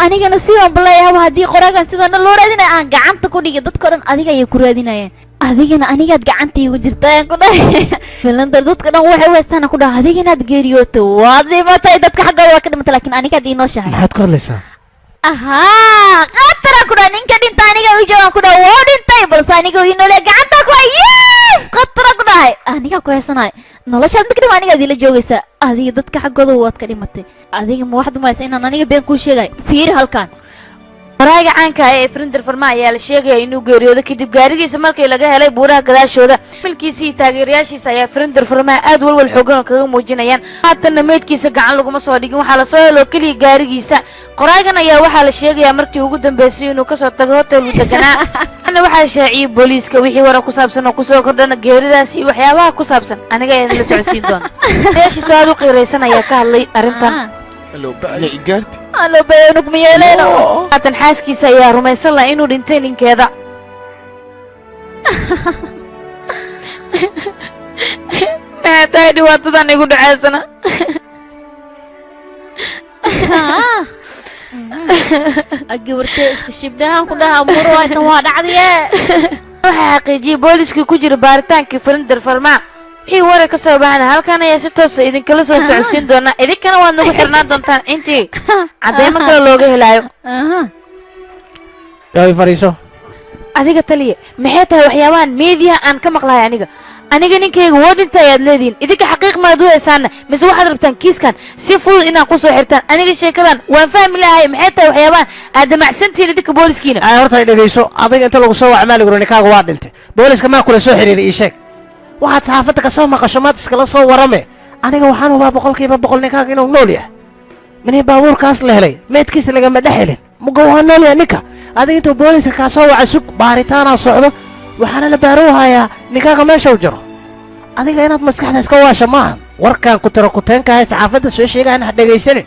Anigana sidaan baleeyahay, haddii qoraagan sidana loo raadinayo aan gacanta ku dhigay, dadka dhan adiga ayay ku raadinayaan, adigana anigaad gacanta iigu jirta ayaan ku dhahay. Falander, dadka dhan waxay u haystaan ku dhaha adiga inaad geeriyooto, waad dhimatay, dadka xaggooda waa ka dhimatay, laakiin anigaad ii nooshahay. Maxaad ku hadlaysaa? Ahaa, khataraan ku dhaha, ninka dhinta aniga u joogaan ku dhaha, wuu dhintay balse aniga ii noolya gacanta ku hay. Yes, khataraan ku dhahay, anigaa ku heesanahay noloshaad marka dhima anigaad ila joogaysaa. Adiga dadka xaggooda waad ka dhimatay. Adiga ma waxaad umalaysaa inaan aniga been kuu sheegayo? Fiiri halkan. Qoraaga caanka ah ee Frinder Farma ayaa la sheegaya inuu geeriyooday kadib gaarigiisa markii laga helay buuraha gadaashooda. Milkiisa iyo taageerayaashiisa ayaa Frinder Farma aad walwal xoogan oo kaga muujinayaan. Haatanna meydkiisa gacan laguma soo dhigin, waxaa lasoo helo keliya gaarigiisa. Qoraagan ayaa waxaa la sheegayaa markii ugu dambeysay inuu kasoo tagay hotel uu deganaa. Ana waxaa shaaciyey booliiska wixii warar ku saabsan oo kusoo kordhana geeridaas iyo waxyaabaha ku saabsan aniga ayaa idinla socodsiin doona. Taageerayaashiisa aad u qiiraysan ayaa ka hadlay arrintan. Allow bacla igaarti. Allo bayonug miyeeleyno. Haatan xaaskiisa ayaa rumaysan laha inuu dhintay ninkeeda. Maxay tahay dhibaatadan igu dhaceysana? Gabartee iska shibdhahan ku dhaha muro intan waa dhacdiye. Waxaa xaqiijiyey booliskii ku jira baaritaankii Frinder Farma. Wixii warar ka soo baxana halkan ayaa si toosa idinkala soo socodsiin doonaa, idinkana waad nagu xirnaan doontaan intii cadeymo kale looga helaayo. Yaa fariiso. Adiga taliya, maxay tahay waxyaabahan meediyaha aan ka maqlahay? Aniga Aniga ninkayga waa dhintay ayaad leedihiin. Idinka xaqiiq maad u haysaana mise waxaad rabtaan kiiskan si fudud inaad ku soo xirtaan? Aniga sheekadan waan fahmi lahay, maxay tahay waxyaabahan aad damacsantihiin idinka booliskiina? Ay horta ay dhegeyso, adiga inta lagu soo wac maa lagu ninkaaga waa dhintay. Booliska maa kula soo xiriiray? Ii sheeg waxaad saxaafadda ka soo maqasho, maad iskala soo warame. Aniga waxaan hubaa 100% ninkaaga inuu nool yahay. Mini baabuurkaas la helay meedkiisa lagama dhex helin, muga waa nool yahay ninka. Adiga intuu booliska kaa soo wacay sug, baaritaanaa socdo, waxaana la baaroohayaa ninkaaga meesha u jiro. Adiga inaad maskaxda iska waasha maahan. Warkaan ku tiro kuteenkahay saxaafadda soo sheegahan ha dhegaysanin.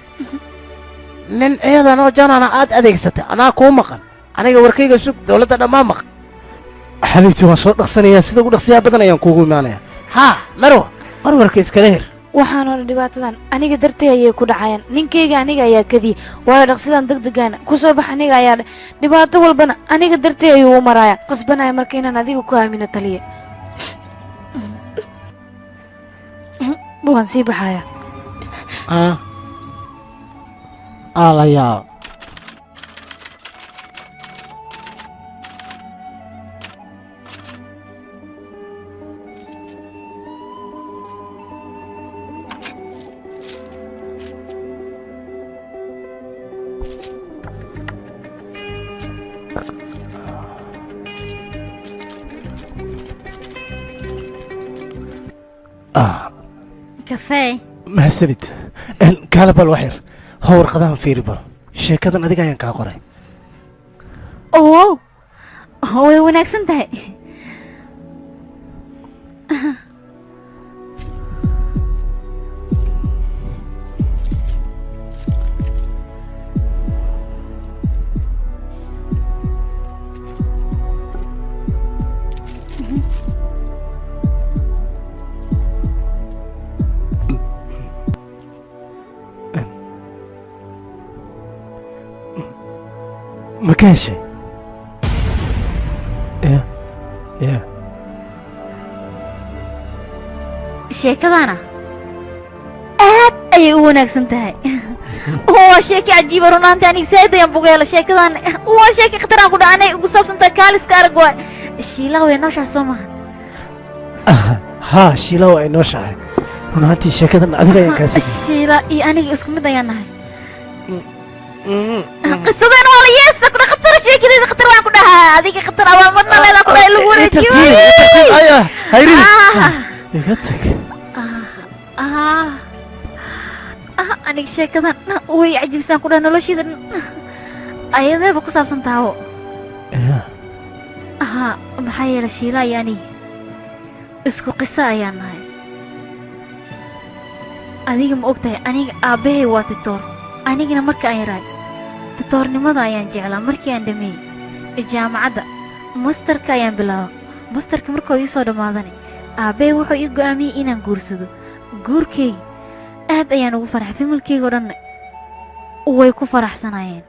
Nin ciidan oo janana aad adeegsatay anaa kuu maqan. Aniga warkayga sug, dowladda dhammaan maqan. Xabiibti, waan soo dhaqsanayaa, sida ugu dhaqsiyaa badan ayaan kuugu imaanayaa. Haa Marwa, warwarka iskala hir. Waxaan oo dhan dhibaatadan aniga dartay ayay ku dhacayaan. Ninkayga aniga ayaa kadiyey, waayo dhaqsidan degdegaana ku soo bax aniga ayaa dhibaato walbana aniga dartay ayuu u maraaya. Qasbanaya marka inaan adiga ku aamino taliye. Waan sii baxayaa. Alayaa. Kafee. Mahadsanid. Kaala bal wax yar hoo warqadahan fiiri bal. Sheekadan adiga ayaan kaa qoray. Oo, way wanaagsan tahay. Ma ka heshay? Ya ya. Sheekadana aad ayay u wanaagsan tahay. Waa sheeke cajiiba run ahaantii, aniga saaid ayaan buga hela sheekadan. Waa sheeke khatar aan ku dhacanay ugu saabsan tahay kaaliska arag. Waay Shiilaha, way nooshaha soo maha? Haa, Shiila waa inoo shahay. Run ahaantii sheekadan adiga ayaan kaa siiyey. Shiila iyo aniga isku mid ayaan nahay. Qisadan waa la yeesa ku khatar, sheekadeeda khatar waan ku dhahaa. Adiga khatar abaalmarna leedaa ku dhahay lagu wareejiyo. Aya hayrin, iga tag. Aniga sheekadan way cajibsaan ku dhaha, nolosheeda ayadeeba ku saabsan tahawo. Aha, maxaa yeelay Shiila iyo aniga isku qiso ayaan nahay. Adiga ma og tahay, aniga aabbahay waa titoor. Anigana marka aan yaraay titoornimada ayaan jeclaa. Markii aan dhameeyey jaamacadda, masterka ayaan bilaaba. Masterka markuu ii soo dhammaadana, aabbahay wuxuu ii go'aamiyey inaan guursado. Guurkayga aad ayaan ugu farxay, familkayga oo dhan way ku faraxsanaayeen.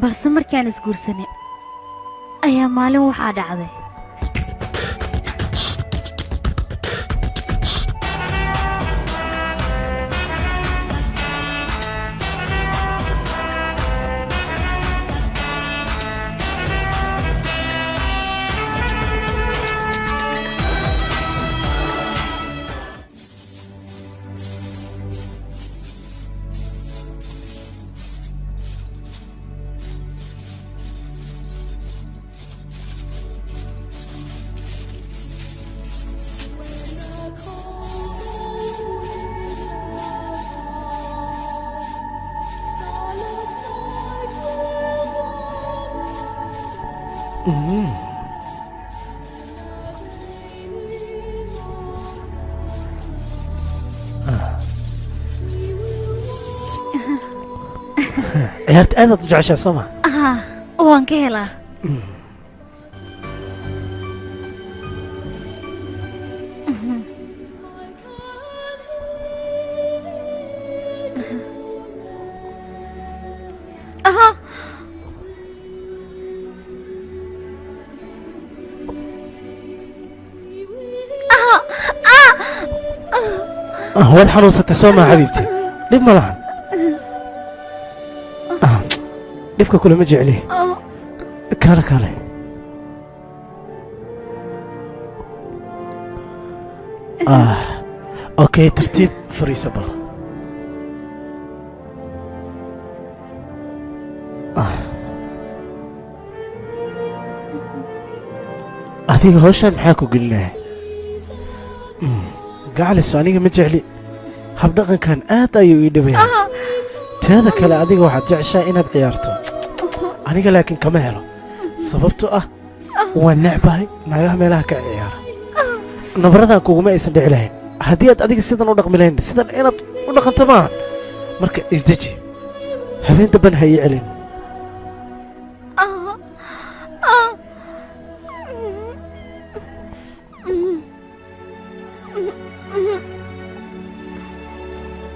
Balse markii aan isguursanay ayaa maalin waxaa dhacday. Ciyaarta aadaad u jeceshaa soo ma? Ah, waan ka helaa. Aha. Aha. Ah. Waad xanuunsatay soo maa xabiibti? Dhib ma lahan. Dhibka kulama jecli. Kaale kaale. Okay, tartiib fariisa bal. Adiga hawshaan maxaa ku gelinaya? Gacaliso, aniga ma jecli habdhaqankan, aad ayuu ii dhibaya. Teeda kale, adiga waxaad jeceshaa inaad ciyaarto, aniga laakiin kama helo, sababtoo ah waan necbahay naagaha meelaha ka ciyaara. Nabaradan kuguma aysan dhici lahayn haddii aad adiga sidan u dhaqmi lahayn. Sidan inaad u dhaqanto maahan. Marka isdeji, habeen damban ha ii celin.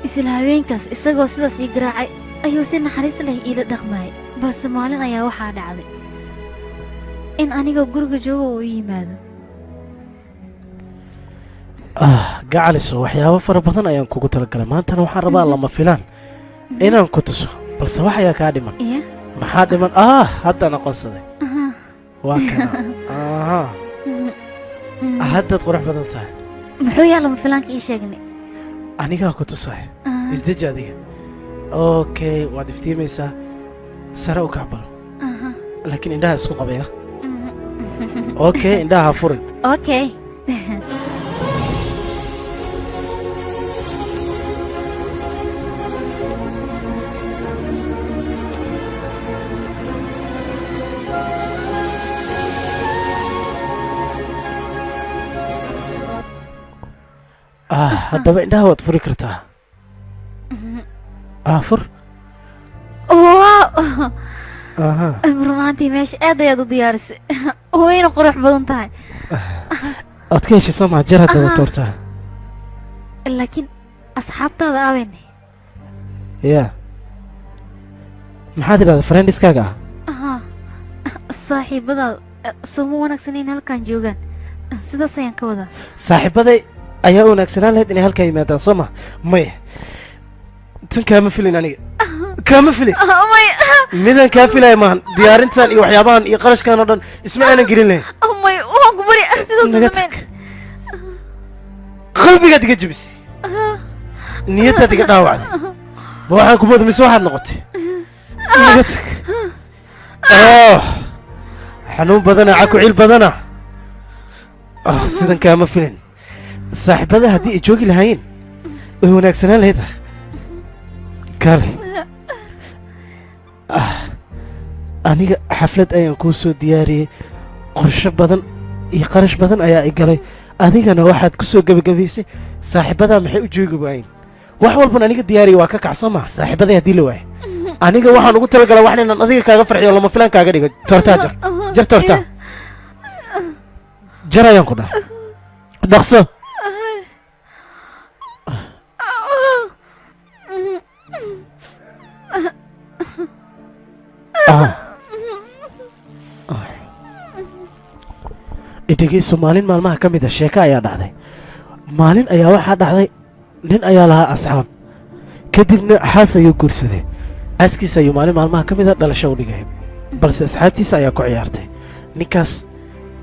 Isla habeenkaas isagoo sidaas ii garaacay ayuu si naxariis leh iila dhaqmayay, balse maalin ayaa waxaa dhacday in anigoo guriga jooga uu ii yimaado. Gacaliso, waxyaabo fara badan ayaan kugu talagalay maantana. Waxaan rabaa lama filaan inaan ku tuso, balse wax ayaa kaa dhiman. Iya. Maxaa dhiman? Haddaan aqoonsaday. Waa kana. Aha, haddaad qurux badan tahay. Muxuu yaa lama filaanka ii sheegnay? Anigaa ku tusay. Isdeji adiga. Okay, waad iftiimaysaa. Sare u kacbal, laakiin indhaha isku qabaya. Okay, indhaha ha furin. Okay. Haddaba indhaha waad furi kartaa. Fur. Wow! Aha. Runaantii meesha aad ayaad u diyaarisay, wayna qurux badan tahay. Aad ka heshay soo maa? Jar haddaba toortaa. Laakiin asxaabtaada aawene? Ya, maxaad idhahdaa? Friendiskaaga ah? Aha, saaxiibadaada suma wanaagsan in halkan joogaan, sidaas ayaan ka wadaa. Saaxiibaday ayaa u wanaagsanaan lahayd inay halkan yimaadaan, soo ma? Maya, tan kaama filin, aniga kaama filin. Maya. Midaan kaa filaya maahan. Diyaarintan iyo waxyaabahan iyo qarashkan oo dhan isma aanan gelin lahayn. Maya, waan ku bari, sidaas Naga sameyn. tag. Qalbigaad iga jebisay, niyaddaad iga dhaawacday. Ma waxaan ku mooda mise waxaad noqotay? Naga tag. Oh, xanuun badana, caku ciil badana. Sidan kaama filin. Saaxiibada haddii ay joogi lahaayeen way wanaagsanaan lahayd. Kale, aniga xaflad ayaan kuu soo diyaariyey, qorsho badan iyo qarash badan ayaa i galay. Adigana waxaad ku soo gebagabaysay saaxiibadaa maxay u joogi waayeen? Wax walban aniga diyaariyay waa ka kac, soo maha? Saaxiibaday haddii la waayo, aniga waxaan ugu talagalay wax inaan adiga kaaga farxiyo, lama filaan kaaga dhigo. Toortaa jar, jar toortaa jar ayaan ku dhahay, dhaqso. Idhegeyso, maalin maalmaha ka mid a sheeko ayaa dhacday. Maalin ayaa waxaa dhacday, nin ayaa lahaa asxaab, kadibna xaas ayuu guursaday. Xaaskiisa ayuu maalin maalmaha ka mid a dhalasho u dhigay, balse asxaabtiisa ayaa ku ciyaartay. Ninkaas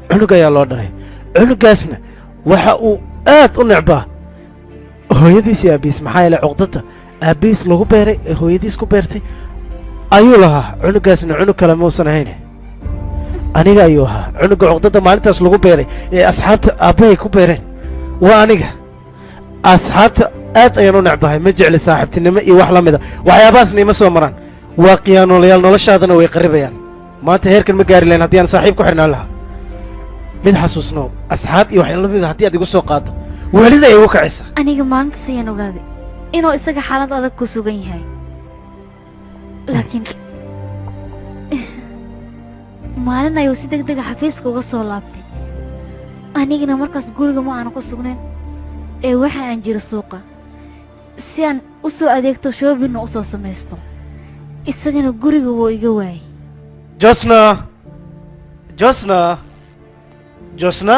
cunug ayaa loo dhalay. Cunugaasna waxa uu aad u necbaa hooyadiis iyo aabihiis, maxaa yeelay cuqdada aabihiis lagu beeray ee hooyadiis ku beertay ayuu lahaa. Cunugaasna cunug kale muusan ahayn, aniga ayuu ahaa. Cunuga cuqdada maalintaas lagu beeray ee asxaabta aabbahay ku beereen waa aniga. Asxaabta aad ayaan u necbahay, ma jecli saaxiibtinimo iyo wax la mida. Waxyaabahaasna ima soo maraan. Waa khiyaanoolayaal, noloshaadana way qarribayaan. Maanta heerkan ma gaari lahayn haddii aan saaxiib ku xidhnaan lahaa. Mid xasuusnow, asxaab iyo wax la mida haddii aad igu soo qaaddo, waalida ay igu kacaysa. Aniga maalintaas ayaan ogaaday inuu isaga xaalad adag ku sugan yahay, laakiin maalin ayuu si deg dega xafiiska uga soo laabtay. Anigana markaas guriga ma aanan ku sugnayn ee waxa aan jiro suuqa si aan u soo adeegto, shoppingna u soo samaysto. Isagana guriga wuu iga waayay. Josna, Josna, Josna,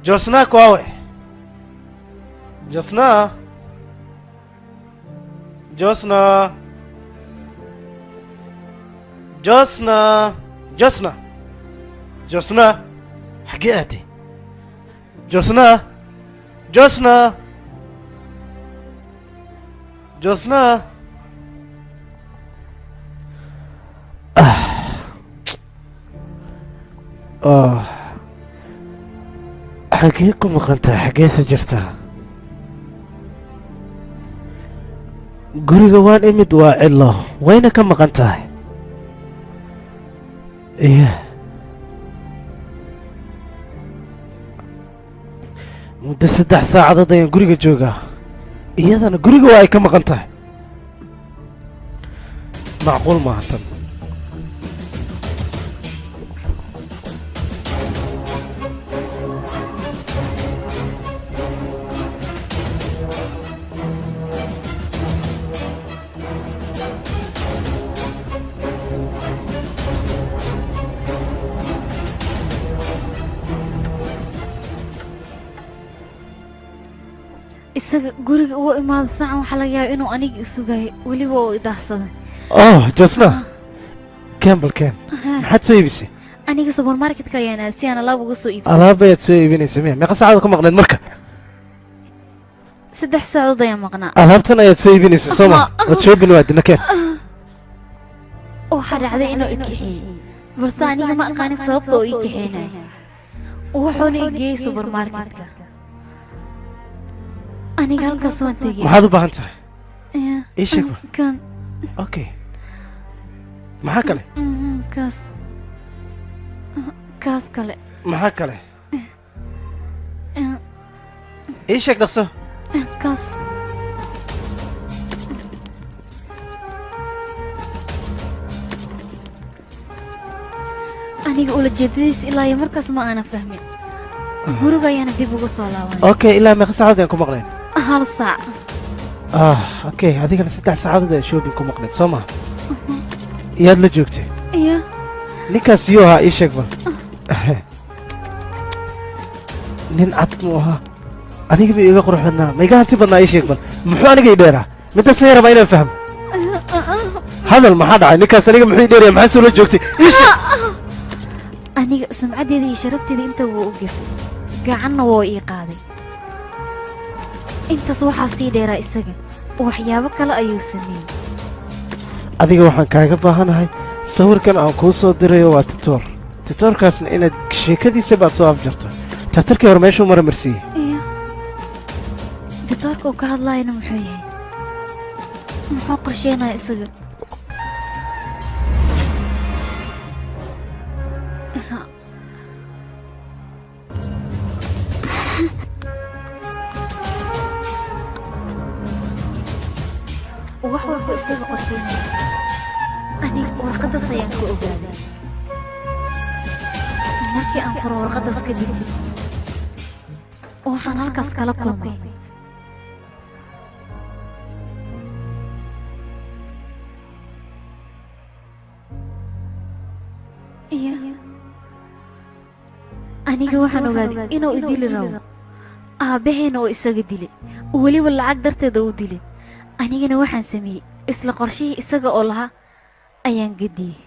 Josna, kuwawe Josna, Josna, Josna, Josna, Josna, xaggee aaday Josna? Josna, Josna. Xagee ku maqan tahay? Xageese jirtaa? Guriga waan imid, waa cidlo, wayna ka maqan tahay. Iya, muddo 3 saacadood ayaan guriga joogaa, iyadana guriga waa ay ka maqan tahay. Macquul maaha tan. Isaga guriga uu imaado saacan, waxaa laga yaabaa inuu aniga i sugayo, weliba uu idaahsaday. Oh Josna, Campbell ken, maxaad soo iibisay? Aniga supermarketka ayaan aad si aan alaab uga soo iibsaday. Alaab ayaad soo iibinaysa miya? Meeqa saacadood ku maqneed marka? 3 saacadood ayaan maqnaa. Alaabtan ayaad soo iibinaysa soo ma? Waad shoobin waadina keen. Waxaa dhacday inuu i kaxeeyey, balse aniga ma aqaanin sababta oo ii kaxeynaya. Wuxuuna i geeyey supermarketka. Aniga halkaas waan tegey. Maxaad u baahan tahay? Ii sheeg ba. Kan. Okay, maxaa kale? Kaas, kaas kale. Maxaa kale? Ii sheeg dhaqso. Kaas. Aniga ulajeedadiis ilaa iyo markaas ma aanan fahmin. Guriga ayaana dib ugu soo laabanay. Okay, ilaa meeqa saacadood ayaan ku maqnayn? 1 saac. Ah, okay, adigana 3 saacadood ayaa shopping ku maqnayd soo ma? Iyaad la joogtay? Iya. Ninkaas yuu ahaa? Ii sheeg bal. Nin cad muu ahaa? Aniga ma iga qurux badnaa? Ma iga hanti badnaa? Ii sheeg bal. Muxuu aniga i dheeraa? Midaas la rabaa inaan fahmo. Hadal, maxaa dhacay? Ninkaas aniga muxuu i dheeraya? Maxaa soo la joogtay? Ii sheeg. Aniga sumcaddeeda iyo sharafteeda inta wuu u gefay, gacanna wuu ii qaaday. Intaas waxaa sii dheeraa, isaga waxyaabo kale ayuu sameeyey. Adiga waxaan kaaga baahanahay sawirkan aan kuu soo dirayo waa titoor. Titoorkaasna inaad sheekadiisa baad soo afjarto. Tatarkii hore meeshuu mara marsiiyey. Iyo ditoorka uu ka hadlaayana muxuu yahay? Muxuu qorsheynaya isaga? Wax walba isaga qorsheynaya aniga warqaddaas ayaan ku ogaaday. Markii aan furo warqaddaas kadib, waxaan halkaas kala kulmay iyo aniga waxaan ogaaday inuu i dili rabo, aabbahayna oo isaga dilay, weliba lacag darteeda u dilay. Anigana waxaan sameeyey isla qorshihii isaga oo lahaa ayaan gediyey.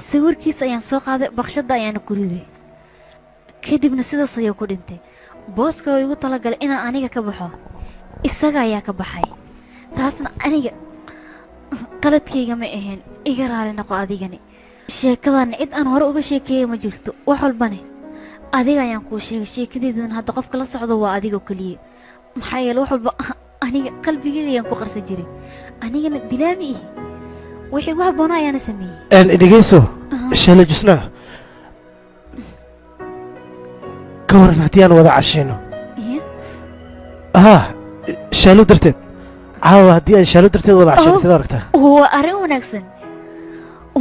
Sawirkiis ayaan soo qaaday, bakshadda ayaana ku riday, kadibna sidaas ayuu ku dhintay. Booska oo igu talagalay inaan aniga ka baxo, isaga ayaa ka baxay. Taasna aniga qaladkayga ma ahayn. Iga raali noqo adigani. Sheekadan cid aan hore uga sheekeeyay ma jirto. Wax walbane adiga ayaan kuu sheegay. Sheekadeedana hadda qofka la socdo waa adigoo keliya, maxaa yeele wax walba aniga qalbigayga ayaan ku qarsan jiray. Anigana dilaami ihi, wixii igu habboona ayaana sameeyey. Dhegeyso sheelo Jusna, ka waran haddii aan wada cashayno? Iya. Ah, shaalo darteed caawa, haddii aan shaalo darteed wada cashayno, sidaa aragtaa? Waa arrin wanaagsan,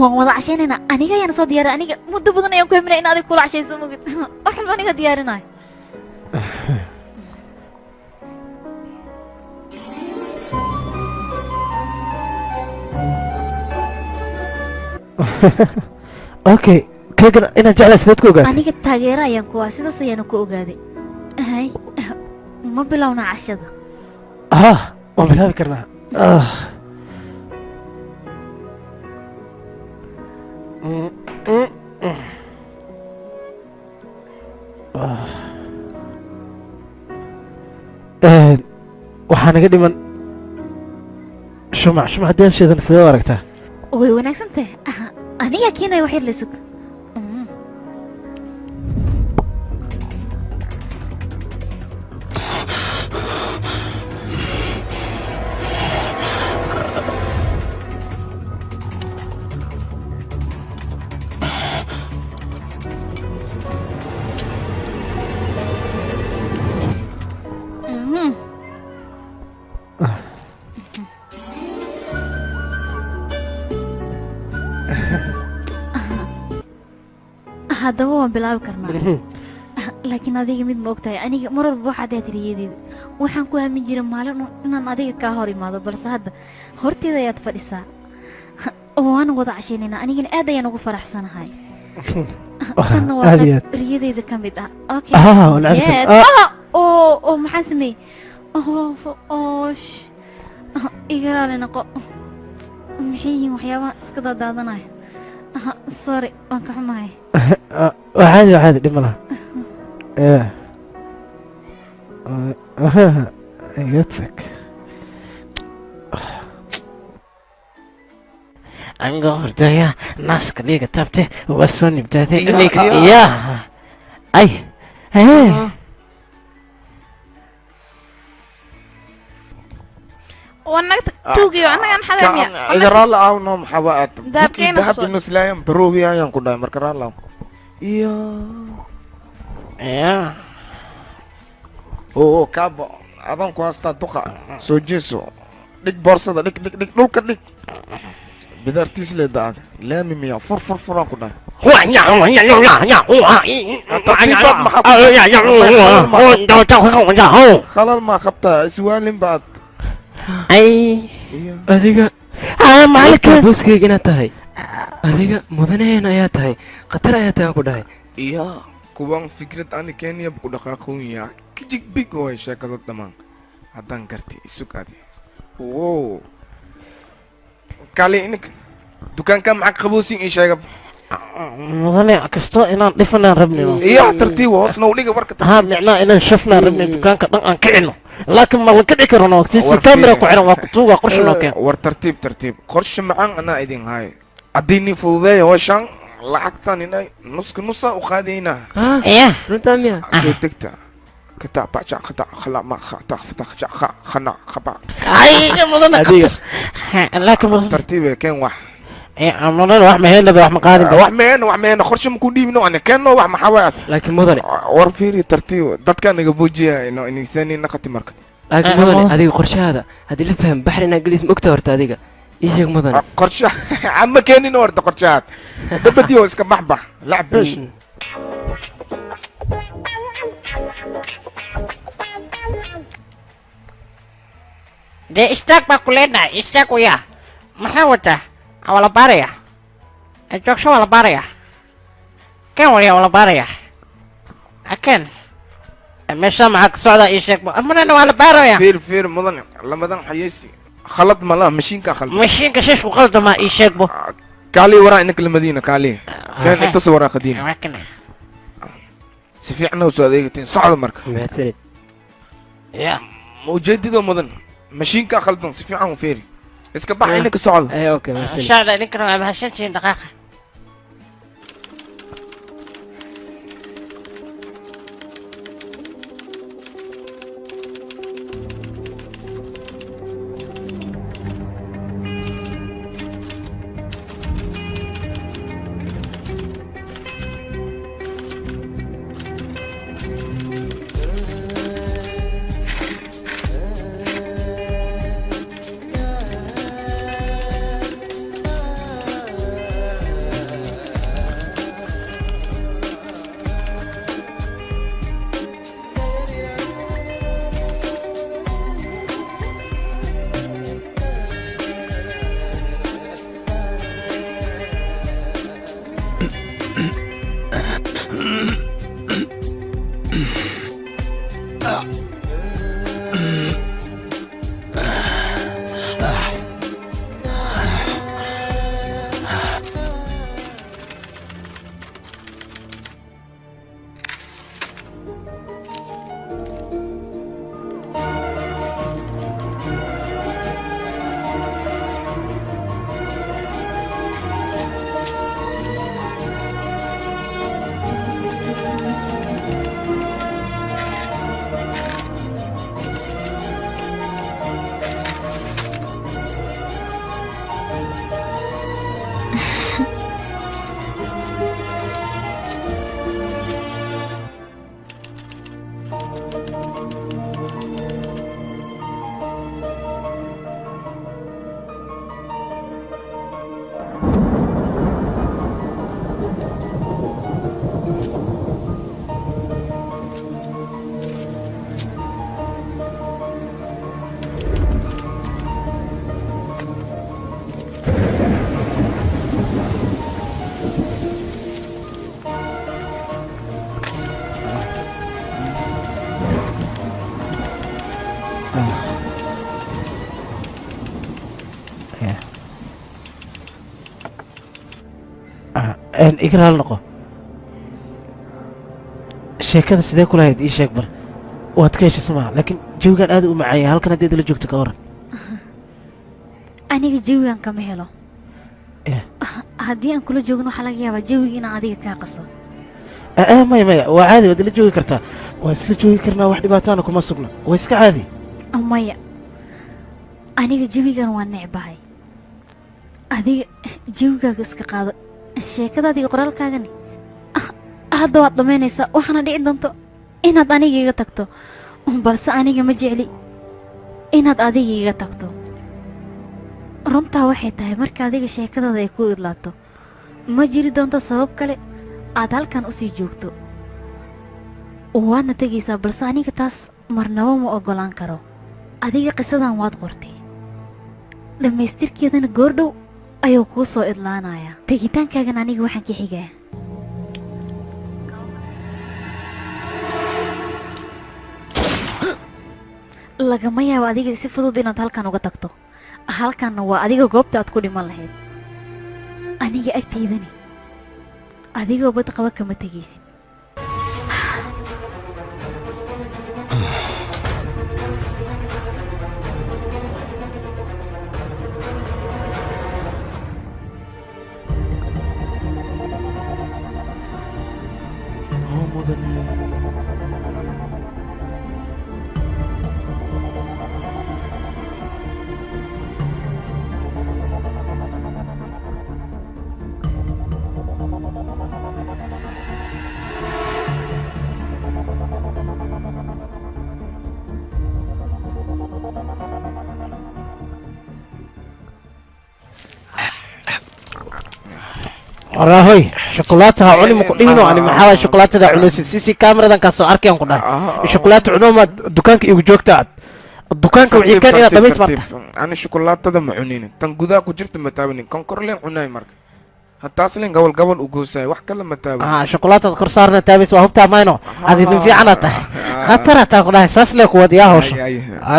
waan wada cashaynaynaa. Aniga ayaana soo diyaaray. Aniga muddo badan ayaan ku haminaya in adig kula cashayso. Mugid wax walba aniga diyaarinayo. Okay, Keegan inaan jeclahay sideed ku ogaatay? Aniga taageero ayaan ku ah, sidaas ayaana ku ogaaday. Hay, ma bilowna cashada? Haa, waan bilaabi karnaa. Waxaa naga dhiman shumac. Shumac haddii aan shidan sidee u aragtaa? Way wanaagsan tahay. Aniga keenaya wax yar la sug. Haddaba waan bilaabi karnaa, laakiin adiga mid ma ogtahay, aniga mar walba waxaad ahayd riyadeyda. Waxaan ku aamin jiray maalin uun inaan adiga kaa hor imaado, balse hadda horteeda ayaad fadhisaa, waana wada cashaynaynaa. Anigana aad ayaan ugu faraxsanahay. Tanna waa Aad iyo qayb aad. riyadeyda ka mid ah. Okay. Ah, waan cabi Yes. karnaa. Ah, oo oo maxaan sameeyey? Oh, oh, sh iga raali noqo. Maxay yihiin waxyaabaha iska daadaadanaya? Sorry, waan ka xumahay. Waa caadi, waa caadi, dhib ma laha. Iga tag. Anigoo hordaya naaska dhiiga taabte waa soo nibdaaday. Iya, Ninka- iya. Ya ay hee. Waa naga tuugiyo annagaan xadamiya. Iga raali aw no maxaa waa aad Dahabkeena dahab soo- inuslaayan baroobi ayaan ku dhahay marka raali aw iyo Ya. Oo kaabo adan ku haystaa duqa soo jeeso, dhig boorsada, dhig dhig dhig dhulka dhig, bidaartiis lee da-ada laami miya, fur fur furaan ku dhahay. Khalal maa qabtaa, iswaalin baad. Ay. Iyo Adiga maalinka booskayga inaad tahay, adiga mudanaheen ayaa tahay, khatar ayaa tahay aan ku dhahay. Iyo kuwan fikrad ani kenya ku dhaqaaqoon yaa kijig big way sheekada dhammaan haddaan gartay isug adi wow kali ininka dukaanka maxaa qaboosin ii sheega. Mudane kasto inaan dhifanaan rabnino. Iyo tartiib hoosna u dhiga warka. Ha, micnaha inaan shafnaan rabnay, dukaanka dhan aan kicino, laakiin ma la kici karano si War kamera fiiri. Ku xiran waa kutuuga qorshe noo keen. War tartiib tartiib, qorshe macaan anaa idin haay, haddii nin fududeeya howshan lacagtan inay nuska nusa u qaadaynaa. Ya. Runtaa miya? Soo degta kata baca kata khala ma khata khata kha kha khana khaba. Ay mudane. Adiga. Laakiin mudane tartiib keen wax. Mudane wax ma helaba, wax ma qaadin ba. Wax meena, wax meena, qorshe maku dhiibno ana keenno wax maxaa waay. Laakiin mudane, war fiiri, tartiib, dadka naga buujiya ino inigsani naqati marka. Laakiin mudane, adiga qorshahaada haddii la faham baxri inaa gelis ma ogta? Horta adiga ii sheeg mudane. Qorshe ama keenin horta qorshahaad dabadiyo iska baxbax lacab besh. Dee istaag baa ku leenahay, istaag waya. Maxaa wataa? Waa la baaraya, joogso, waa la baaraya. Kan waya waa la baaraya ken meesha maxaa ka socda? Ii sheeg mudane, waa la baaraya. Fiir fiir mudane, lamadan xayeysi khalad malaha, mashiinka khalad. Mashiinka shishku qaldama, ii sheeg bo. Kaali waraa inaka lamadiina kaali kan inta waraa qadiima. Waa kana. Si fiican u soo adeegatiin socda marka. Mahadsanid. Ya. Ma ujeedido mudan, mashiinka khaldan, si fiican u fiiri, iska bax inaka socda. Ay okay, mahadsanid. Socda idinkana, waa mahadsantihiin. Dhaqaaqa. Iga raali noqo. Sheekada sidee kula hayd ii sheeg bal. Waad ka heshay soo maaha, laakiin jawigan aad u macaan yahay, halkan haddii la joogto ka waran. Aniga jawigan kama helo. Haddii aan kula joogin waxaa laga yaabaa jawiga inaan adiga kaa qaso. Maya maya, waa caadi, waad ila joogi kartaa, waa isla joogi karnaa, wax dhibaataana kuma sugna, waa iska caadi. Maya, aniga jawigan waa necbahay. Adiga jawigaaga iska qaado, sheekadaada iyo qoraalkaagani hadda waad dhammaynaysaa, waxaana dhici doonto inaad aniga iga tagto, balse aniga ma jecli inaad adiga iga tagto. Runtaa waxay tahay marka adiga sheekadaada ay ku idlaato ma jiri doonto sabab kale aad halkan u sii joogto, waadna tegaysaa, balse aniga taas marnaba ma oggolaan karo. Adiga qisadan waad qortay, dhammaystirkeedana goordhow ayuu kuu soo idlaanayaa. Tegitaankaagana aniga waxaan ka xigaa. Lagama yaabo adiga si fudud inaad halkan uga tagto, halkanna waa adiga goobta aad ku dhiman lahayd. Aniga agtaydani adigoo bad qaba kama tegaysid. Warahoy, shukulaato ha cuni ma ku dhihino, ani maxaa waay shukulaatada cunaysid? CC kaamiradan kaa soo arkayaan ku dhahay. Shukulaato cuno ma dukaanka igu joogta aad. Dukaanka wixii kan inaad dhamays marta. Ani shukulaatada ma cuninin, tan gudaha ku jirta ma taabanin, kan korleen cunaay marka. Hataas leen gobol gobol u goosay, wax kale ma taabanin. Shukulaatada kor saarna taabays, waa hubtaa mayno. Adi nin fiican aad tahay. Khatar aad tahay ku dhahay, saas lee ku wadiyaa hawsha.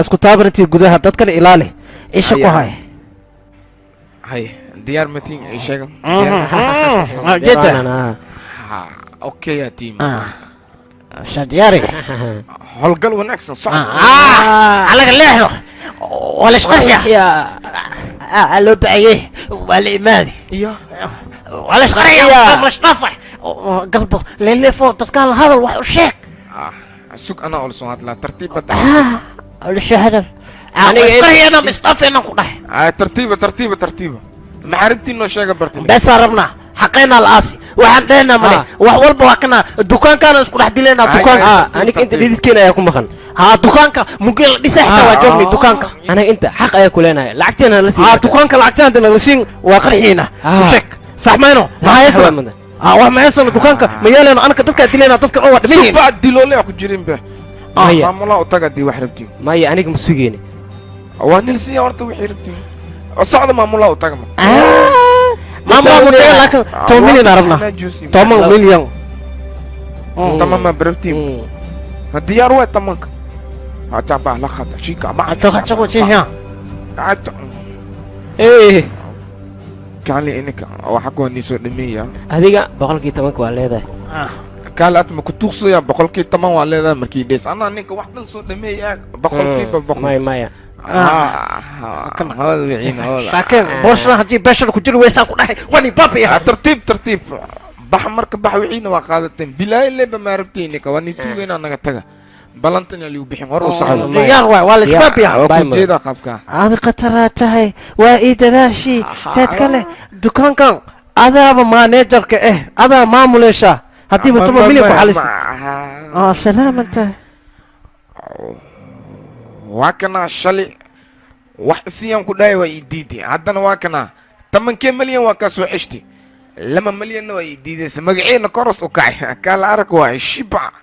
Isku taabanantii gudaha, dadkana ilaali. Isha ku hay. Hay, diyaar matiin ay sheegan. Jeda. Okay ya team. Shadiyaari. Howlgal wanaagsan sax. Alaga leexdo. Wala shaqaya. Loo bacayay waa la imaadi. Iyo. Wala shaqaya. Ma shnafax. Galbo leelefo dadka la hadal wax u sheeg. Sug ana ol soo hadlaa tartiib bada. Ol soo hadal. Aniga isqariyana mistafina ku dhahay. Tartiiba tartiiba tartiiba. Maxaribtiin noo sheega bartin. Bes rabnaa xaqeena la aasi. Waxaan dhehnaa male wax walba waa kana dukaankaana isku dhex dilaynaa dukaanka. Aniga inta dhididkeena ayaa ku maqan. Dukaanka mugeel la dhisay xitaa waa joognay dukaanka. Aniga inta xaq ayaa ku leenahay, lacagteena la siin. Dukaanka lacagteena la siin waa qarxiina. U sheeg sax mayno maxaa yeesana? Wax ma yeesana dukaanka ma yeelano, anaka dadka dilaynaa, dadka oo waa dhimanyihiin. Suba diloole ku jirin be. Maamulaa u taga dii wax rabtiin. Maya aniga ma sugeyni. Waa nilsiya horta wixii rabtiin. Socda maamulaa u taga ma. Maamulaa u taga laakiin 10 milyan arabna. 10 milyan. Tamam ma barabtiin. Diyaar waa tamanka. Hata ba la khata shika ma. Choka choka chiha. Eh. Kaali inaka waxa ku niso dhameeya. Adiga 110 waa leedahay. Kaali aad ma ku tuuqsaya 110 waa leedahay markii dhees. Ana ninka wax dhan soo dhameeya 100%. Maya maya. Laakiin boosna haddii beeshan ku jiri weysaa ku dhahay wani babiya. Tartiib tartiib. Bax marka bax wixiina waa qaadateen bilaahi leba ma rabtiin ninka waa nituugayna naga taga. Balantan yaa liu bixin hor u socdo. Diyaar waay, waa la isbaabiya. Waa ku jeedaa qaabka. Aad khataraa tahay, waa ii dadaashii. Teed kale dukaankan adaaba maaneejarka adaa maamuleyshaa. Haddiiba 10 milyan ku xalisay. Salaaman tahay. Waa kana shalay wax isiyaan ku dhahay waa ii diiday, haddana waa kana 10 milyan waa kaa soo xeshtay, 2 milyanna waa ii diidaysa, magaceena koros u kacay. Kaala arag waa shiba.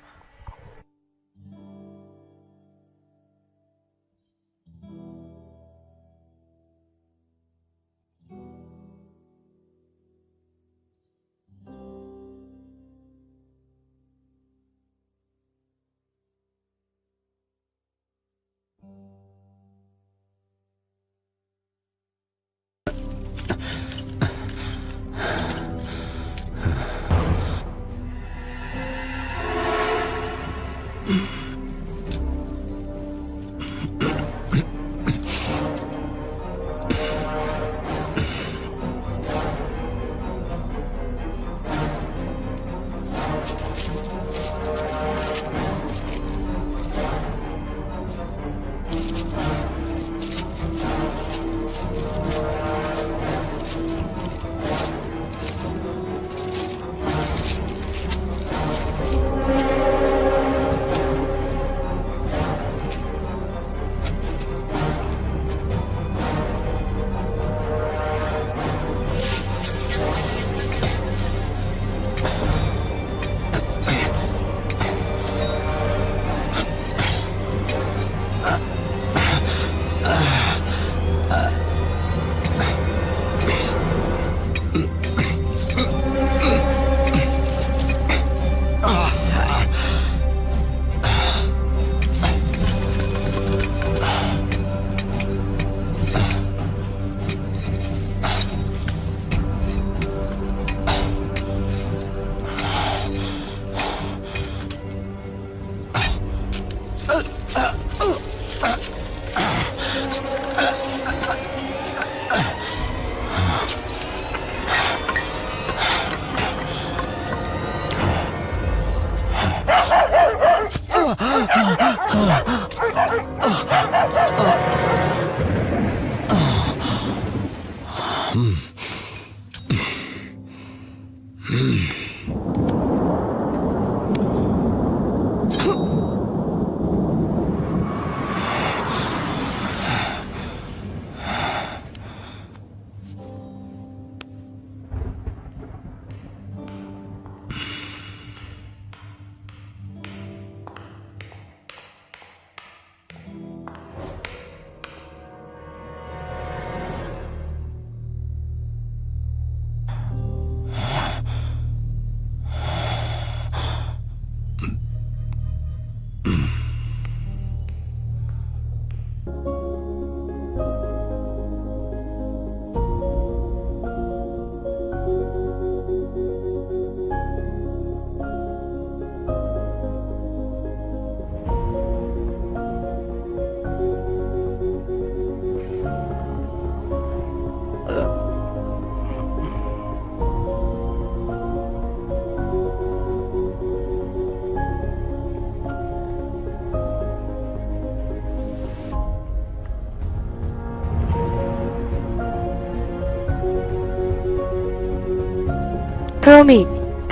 Tommy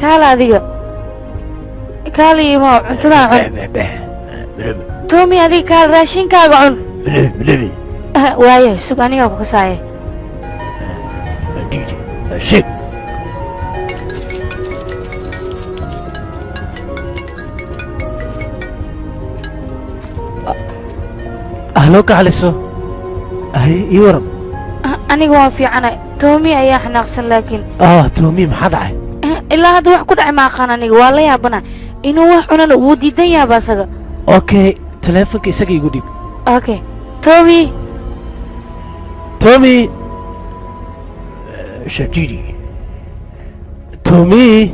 kaala adiga kaala imo cuntada cun. Tommy adiga kaala raashinkaaga cun. Waaye sug anigaa ku kasaaye. Ahloo ka xaliso. Hay ii waran. Aniga waan fiicanay. Tommy ayaa xanaaqsan laakiin. Tommy maxaa dhacay? Ilaa hadda wax ku dhacay ma aqaan aniga waa la yaabana inuu wax cunana wuu diidan yaaba asaga. Okay, taleefanka isaga igu dhiib. Okay, Tommy. Tommy. Shajidi. Tommy.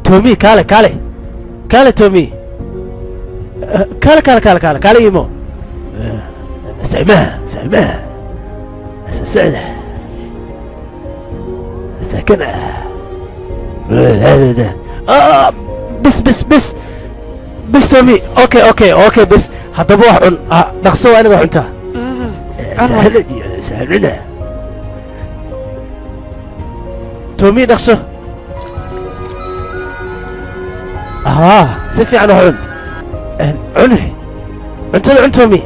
Tommy kaale kaale. Kaale Tommy. Kaale kaale kaale kaale kaale imo. سلمى سلمى سعدة ساكنة بس بس بس بس تومي اوكي اوكي اوكي بس هذا بوح نقصو انا وحنتها سهلة سهلة تومي نقصو سفي على عن عنه انت عن تومي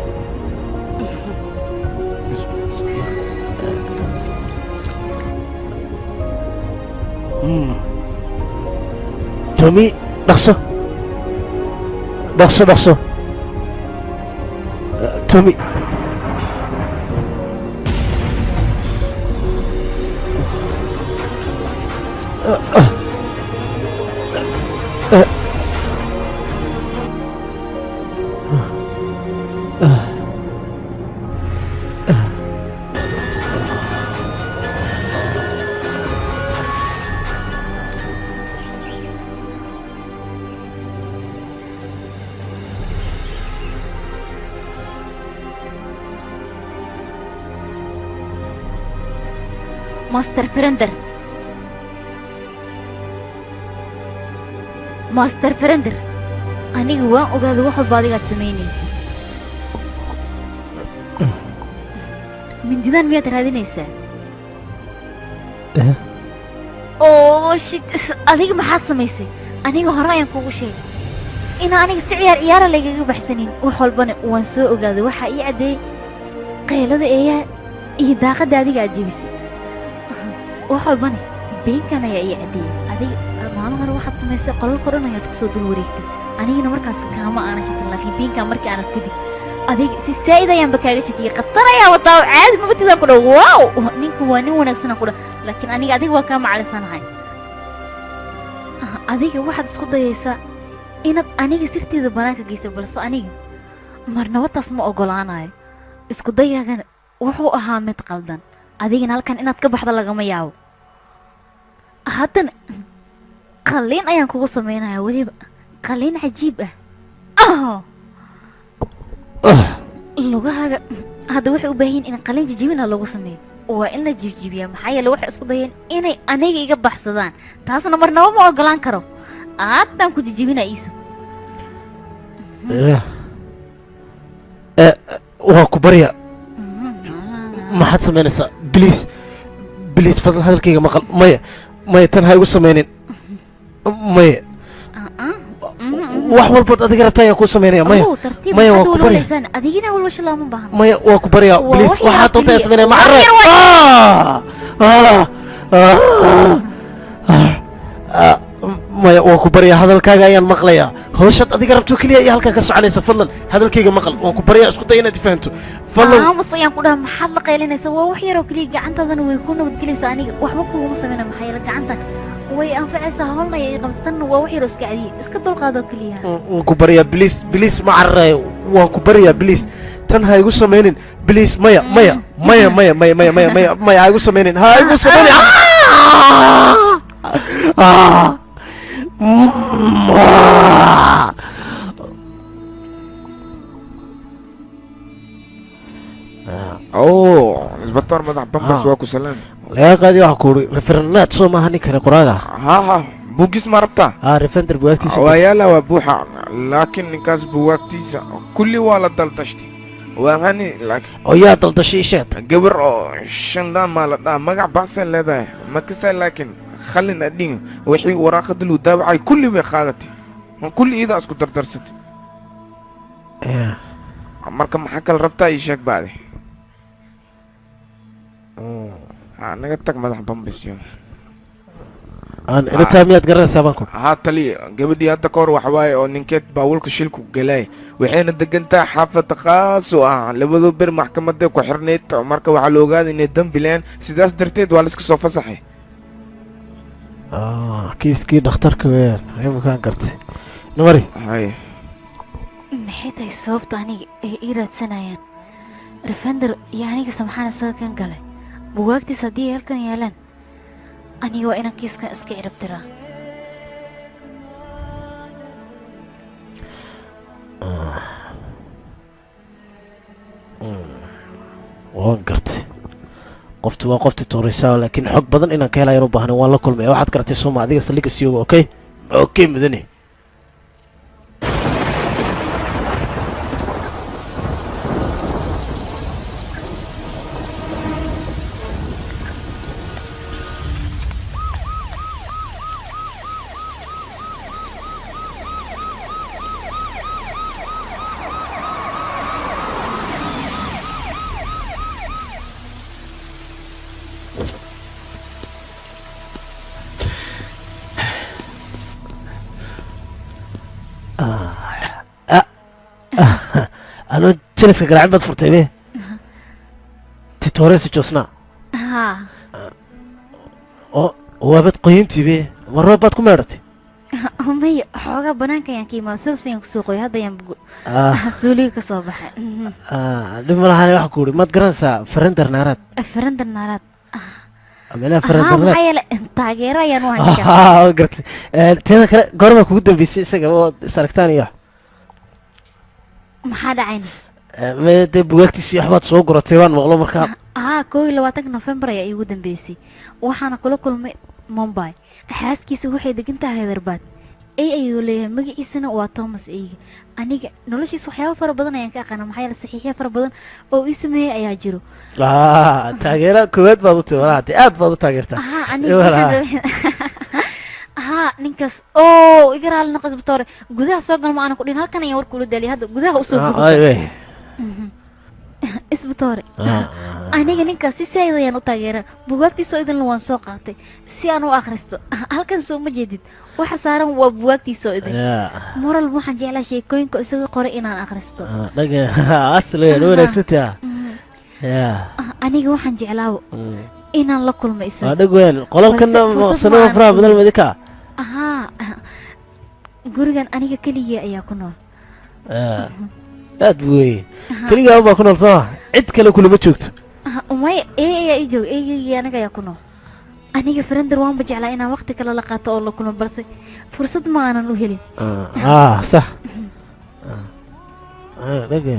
تومي نقصه نقصه نقصه تومي ماستر فرندر ماستر فرندر aniga waan ogaaday wax walba adigaad samaynaysa mindidaan miyaad raadinaysaa oo shit adiga maxaad samaysay aniga hore ayaan kugu sheegay inaa aniga si ciyaar ciyaara laygaga baxsanin wax walbana waan soo ogaaday waxaa ii caddeeyey qaylada eeyaha iyo daaqadda adiga aad jebisay wax walbana beenkan ayaa ii caddeeyey adiga maalin hore waxaad samaysay qolalka dhan ayaad kusoo dul wareegtay anigana markaas kaama aanan shakin laakiin beenkan markii aan kadib adiga si saa'id ayaanba kaaga shakiyey khatar ayaa wataa oo caadi mabatidaan ku dhaw wow ninka waa nin wanaagsan aan ku dhaw laakiin aniga adiga waa kaa macalisanahay adiga waxaad isku dayaysaa inaad aniga sirteeda banaanka geysa balse aniga marnaba taas ma ogolaanayo isku dayaagana wuxuu ahaa mid qaldan adigana halkan inaad ka baxda lagama yaabo haddana qalliin ayaan kugu samaynayaa weliba qalliin cajiib ah lugahaaga hadda waxay u baahan yihiin in qalliin jijibina lagu sameeyo waa in la jibjibiyaa maxaa yeele waxay isku dayeen inay aniga iga baxsadaan taasna marnaba ma ogolaan karo aadaan ku jijibinaa iisu waa ku barya maxaad samaynaysaa bliis bliis fadlan hadalkayga maqal maya maya tan ha igu samaynin maya wax walbood adiga rabtaa ayaan kuu samaynaya maya maya waa ku barya adigina walwasho looma baahno maya waa ku baryaa bliis waxaad doonta ayaan samaynaya macare maya waa ku baryaa hadalkaaga ayaan maqlayaa hawshaad adiga rabto keliya iyo halkaa ka soconaysa fadlan hadalkayga maqal waan ku baryaa isku day inaad fahanto fadlan aamus ayaan ku dhaha maxaad la qaylinaysaa waa wax yaroo keliya gacantaadana way ku nabadgelaysaa aniga waxba kuguma samayna maxaa yeele gacantan way anfacaysaa howlna ay qabsatanna waa wax yaroo iska cadiya iska dulqaadoo keliya waan ku baryaa bliis bliis ma cararayo waan ku baryaa bliis tan ha igu samaynin bliis maya maya maya maya maya maya maya maya maya ha igu samaynin ha igu samaynin oo isbitaal madax bambas waa ku salaam laga qaadi waxa ku uri refernaad soo maaha ninkani qoraaga ha ha buugis ma rabtaa ha refender buwaagtiisa waa yaala waa buuxa laakiin ninkaas buwaagtiisa kulli waa la daldashtay waa hani laakiin oo yaa daldashay isheed gabar oo shandaan maa la dhaha magac baxsan leedahay ma kasay laakiin Khalin adhin wixii waraaqada luu daabacay kulli way qaadatay, kulli iidaa isku dardarsatay. Marka maxaa kala rabtaa ii sheeg baade. Ha naga tag madax bambisyo. Aan ilitaa miyaad garanaysaa baan ku? Haa taliya, gabadhii hadda ka hor waxa waaye oo ninkeed baawulka shilku galay, waxayna degan tahay xaafadda khaas oo ah labadoo ber maxkamadda ku xirnayd. Marka waxaa la ogaaday inay dambi leen, sidaas darteed waa la iska soo fasaxay. Kiiskii dhakhtarka weeyaan, iminkaan gartay namari. Hay. Maxay tahay sababta aniga ay ii raadsanayaan Rafender iyo aniga samxaan isaga kan galay bugaagtiis haddii ay halkan yaalaan? Aniga waa inaan kiiskan iska cirib tiraa. Waan gartay, qofti waa qofti tuuraysaa, laakiin xog badan inaan ka helayan u baahnayn. Waan la kulmaya. Waxaad garatay sooma? Adiga saldhigga siyoga. Okay, okay mudane. Anoo jaliska garaacin baad furtay be titooreysa joosnaa. Haa. Oo waabad qoyintii be, ma roob baad ku meedhatay? May, xoogaa banaanka ayaan ka imaada, sidaas ayaan kusoo qoyay. Hadda ayaan suuliga ka soo baxay. Dhib ma lahane. Waxaan ku uri, maad garanaysaa Farender Naaraad? Farender Naaraad? Micnaha haa. Farender. Maxaa yeelay taageero ayaan u haynkaa. Naaraad gartay. Teeda kale, goorma kugu dambeysay isaga oo is aragtaan iyo wax? Maxaa dhacayna? Dee bugaagtiisi waxbaad soo guratay baan maqlo markaa. Haa, 21-ka Nofembar ayaa iigu dambeysay, waxaana kula kulmay Mumbai. Xaaskiisa waxay degan tahay Hyderabad. Ey ayuu leeyahay, magaciisana waa Thomas. Eyga aniga noloshiisa waxyaabo fara badan ayaan ka aqaana, maxaa yeelay saxiixyo fara badan oo ii sameeyey ayaa jiro. Taageera koowaad baad u tahay walahi, dee aad baad u taageertaa. Haa, aniga waxaan rabay, haa, ninkaas oo iga raali noqo isbatoore, gudaha soo galma aanan ku dhihin. Halkan ayaan warka ula daaliyay, hadda gudaha usoo guduba. Ay. Isbatoore, aniga ninkaas si saa'id ayaan u taageera. Bugaagtiisa oo idinla waan soo qaatay si aan u akhristo. Halkan soo ma jeedid? Waxa saaran waa bugaagtiisa oo idin. Moral waxaan jeclaa sheekooyinka isaga qoray inaan akhristo. Dhaga asal weeyaan, wanaagsantaa ya. Aniga waxaan jeclaabo inaan la kulmo waa isaga. Dhag weyn qolalkana. Balse fursad ma sanada aanan faraha badan helin. madinka. Ahaa, gurigan aniga keligii ayaa ku nool. Aad buu weyn. Keligaa baa ku nool sooma? Cid kale kulama joogto? Maya, ey ayaa ii jooga. Eygeygi aniga ayaa ku nool. Aniga Farender waanba jeclaa inaan waqti kale la qaato oo la kulmo, balse fursad ma aanan u helin. Sax dhaga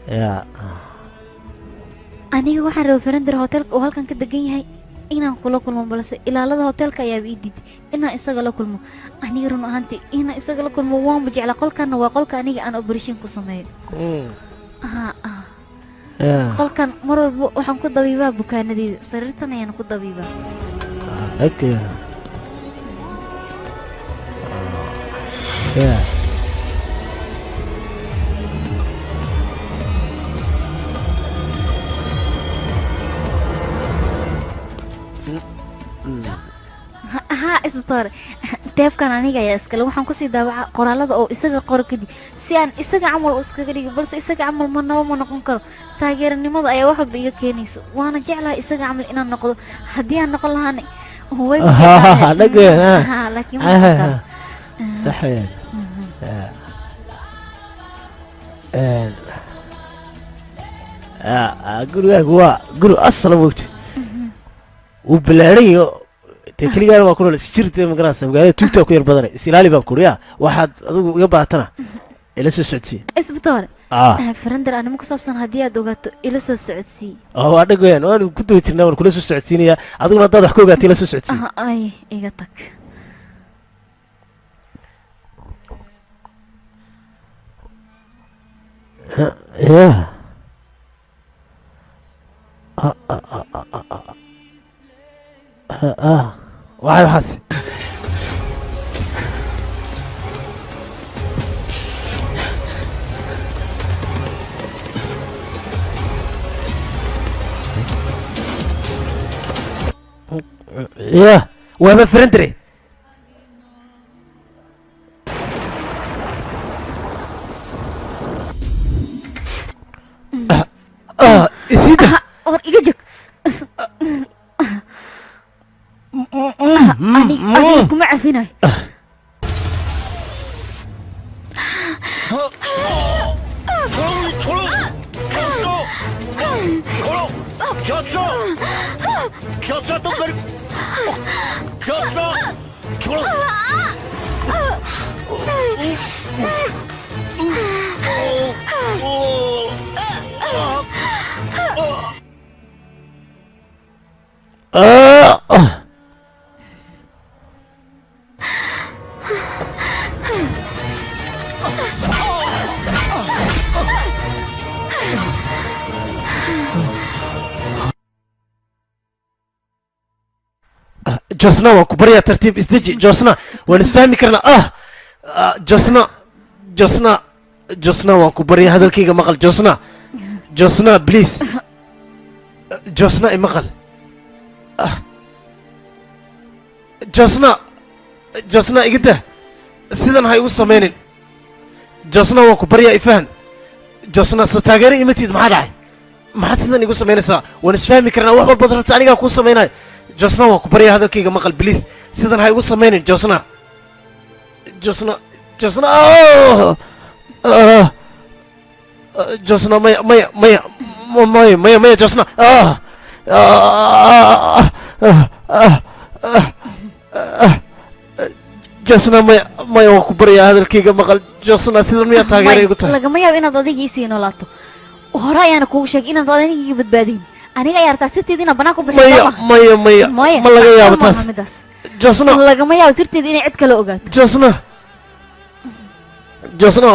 ya. Aniga waxaan rabay Farender hotelka uu halkan ka degan yahay inaan kula kulmo, balse ilaalada hotelka ayaaba ii diiday inaan isaga la kulmo. Aniga run ahaantii inaan isaga la kulmo waanba jeclaa. Qolkanna waa qolka aniga aan operation ku sameeyo. Haa. Qolkan mar walba waxaan ku dabiibaa bukaanadeyda, sariirtan ayaan ku dabiibaa. Dhaga ya. Haa isbitoore, teebkan aniga ayaa iskale. Waxaan kusii daabacaa qoraalada oo isaga qoro kadib si aan isaga camal u iskaga dhigo, balse isaga camal ma naba ma noqon karo. Taageeranimada ayaa wax walba iga keenayso, waana jeclahay isaga camal inaan noqdo. Haddii aan noqon lahaana way. Dhag weyn. Haa, laakiin ma noqon karo. Sax weeyaan. Gurigaagu waa guri asala moogta, wuu ballaaran yaho. Dee keligaana waa ku nool is jirtee, ma garanaysa? Magaalada tuugtaa ku yar badanay, is ilaali baan kuri. Ya, waxaad adigu iga baahatana ila soo socodsiiye. Isbitoore, Farender animo ku saabsan haddii aad ogaato ila soo socodsii. Oo waa dhag weeyaan, waan ku dawa jirnaa, waan kula soo socodsiinayaa. Adiguna haddaad wax ka ogaato ila soo socodsiiye. Ay, iga tag. Ya. Waxay waxaas ya waaba friendry. Isida War iga jeg. Aniga kuma cafinayo. Josna waan ku baryaa, tartiib isdeji Josna, waan isfahmi karnaa. Josna, Josna, Josna, waan ku baryaa, hadalkayga maqal. Josna, Josna, please. Josna, imaqal. Josna, Josna, iga dah, sidan ha igu samaynin. Josna, waan ku baryaa, ifahan. Josna, soo taageero imatid, maxaa dhacay? Maxaad sidan igu samaynaysaa? Waan isfahmi karnaa, wax walbaad rabta anigaa kuu samaynayo. Josna, waan ku baryaa, hadalkayga maqal, please, sidan ha igu samaynin. Josna, Josna, Josna, Josna, maya, maya, maya, maya, maya, maya, Josna. Josna, maya, maya, waan ku baryaa, hadalkayga maqal. Josna, sidan miyaa taageero igu tahay? Lagama yaabo inaad adiga isii noolaato. Hore ayaana kuugu sheegay inaad aniga iga badbaadin. Aniga ayaa artaa sirteeda inaan banaan ku bixiyo. Maya, maya, maya, ma laga yaabo taas, Josna. Lagama yaabo sirteeda inay cid kale ogaato. Josna, Josna.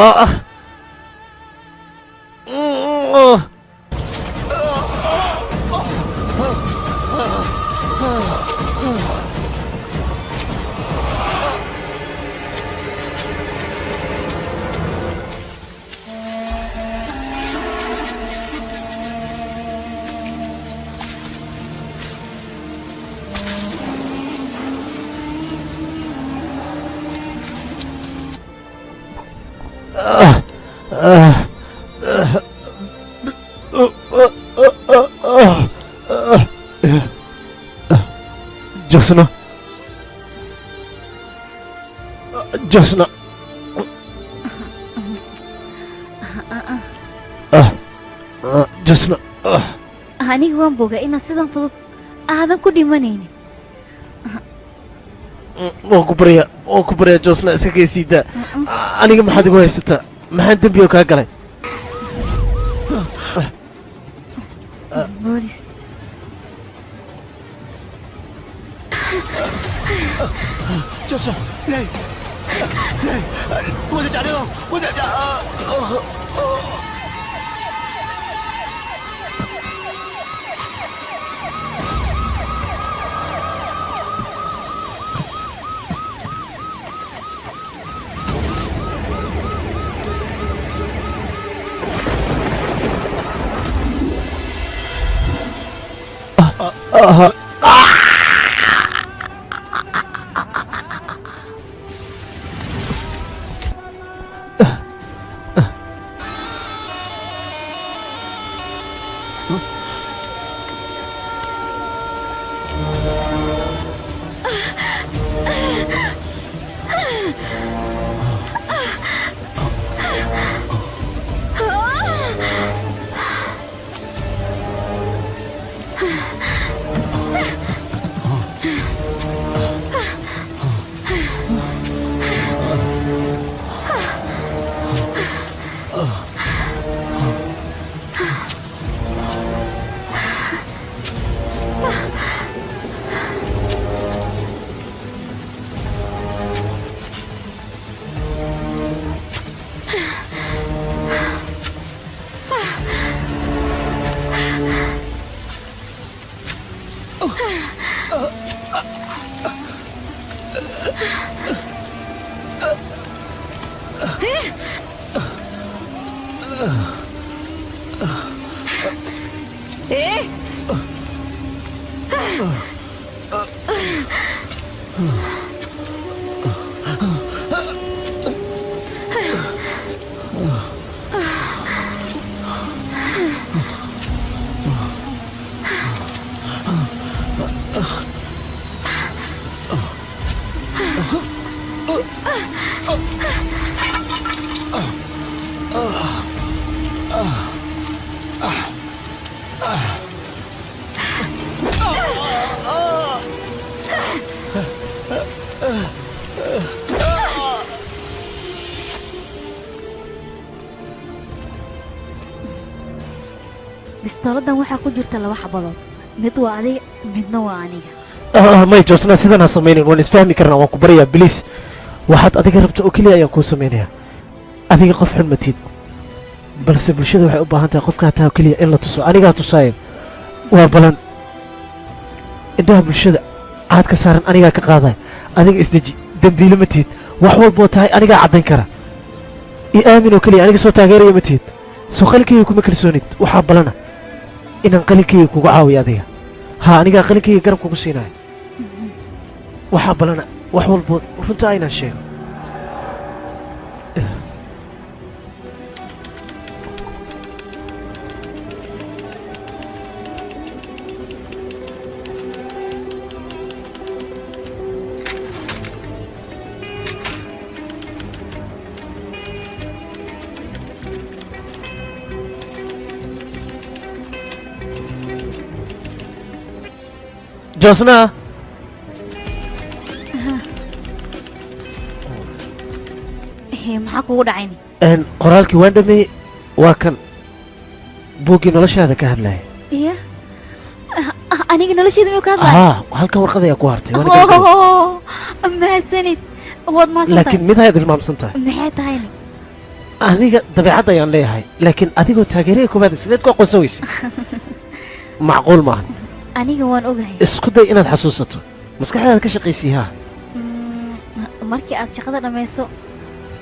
Josna, Josna, Josna. Aniga waan bogaa inaad sidan fudud aadan ku dhimanaynin. Waan ku baryaa, waan ku baryaa, Josna, iska kaysiidaa. Aniga maxaad igu haysataa? Maxaan dembi oo kaa galay? Boolis. Bistooladan waxaa ku jirta laba xabadood, mid waa adiga midna waa aniga. May Josna, sidan ha samaynin, waan isfahmi karnaa, waan ku baryaa biliis. Waxaad adiga rabto oo keliya ayaan kuu samaynayaa. Adiga qof xun matid, balse bulshada waxay u baahan tahay qofkaa taha oo keliya in la tuso. Anigaa tusaayo, waa balan. Indhaha bulshada aad ka saaran anigaa ka qaadaya. Adiga isdeji, dembiile ma tihid, wax walboo tahay anigaa caddayn kara. I aamin oo keliya, aniga soo taageeraya ma tihid, soo qalinkayga kuma kalsoonid. Waxaa balana inaan qalinkayga kugu caawiyo adiga. Haa, anigaa qalinkayga garab kugu siinaya. Waxaa balana wax walboo runtaa inaan sheego. Josna, maxaa kugu dhacayni? Qoraalkii waan dhameeyey, waa kan buuggii noloshaada ka hadlaya. Iya, aniga nolosheeda miyuu ka hadlaya? Haa, halkan warqad ayaa ku hartay, waana gabagabay. Mahadsanid, waad mahadsan laakiin tahay. Mid ayaad ilmaamsan tahay. Maxay tahayni? Aniga dabeecad ayaan leeyahay, laakiin adigoo taageeraya koowaad sideed ku aqoonsan weysay? Macquul maahan. Aniga waan ogahay. Isku day inaad xasuusato, maskaxdaada ka shaqaysii. Haa. Markii aad shaqada dhammayso.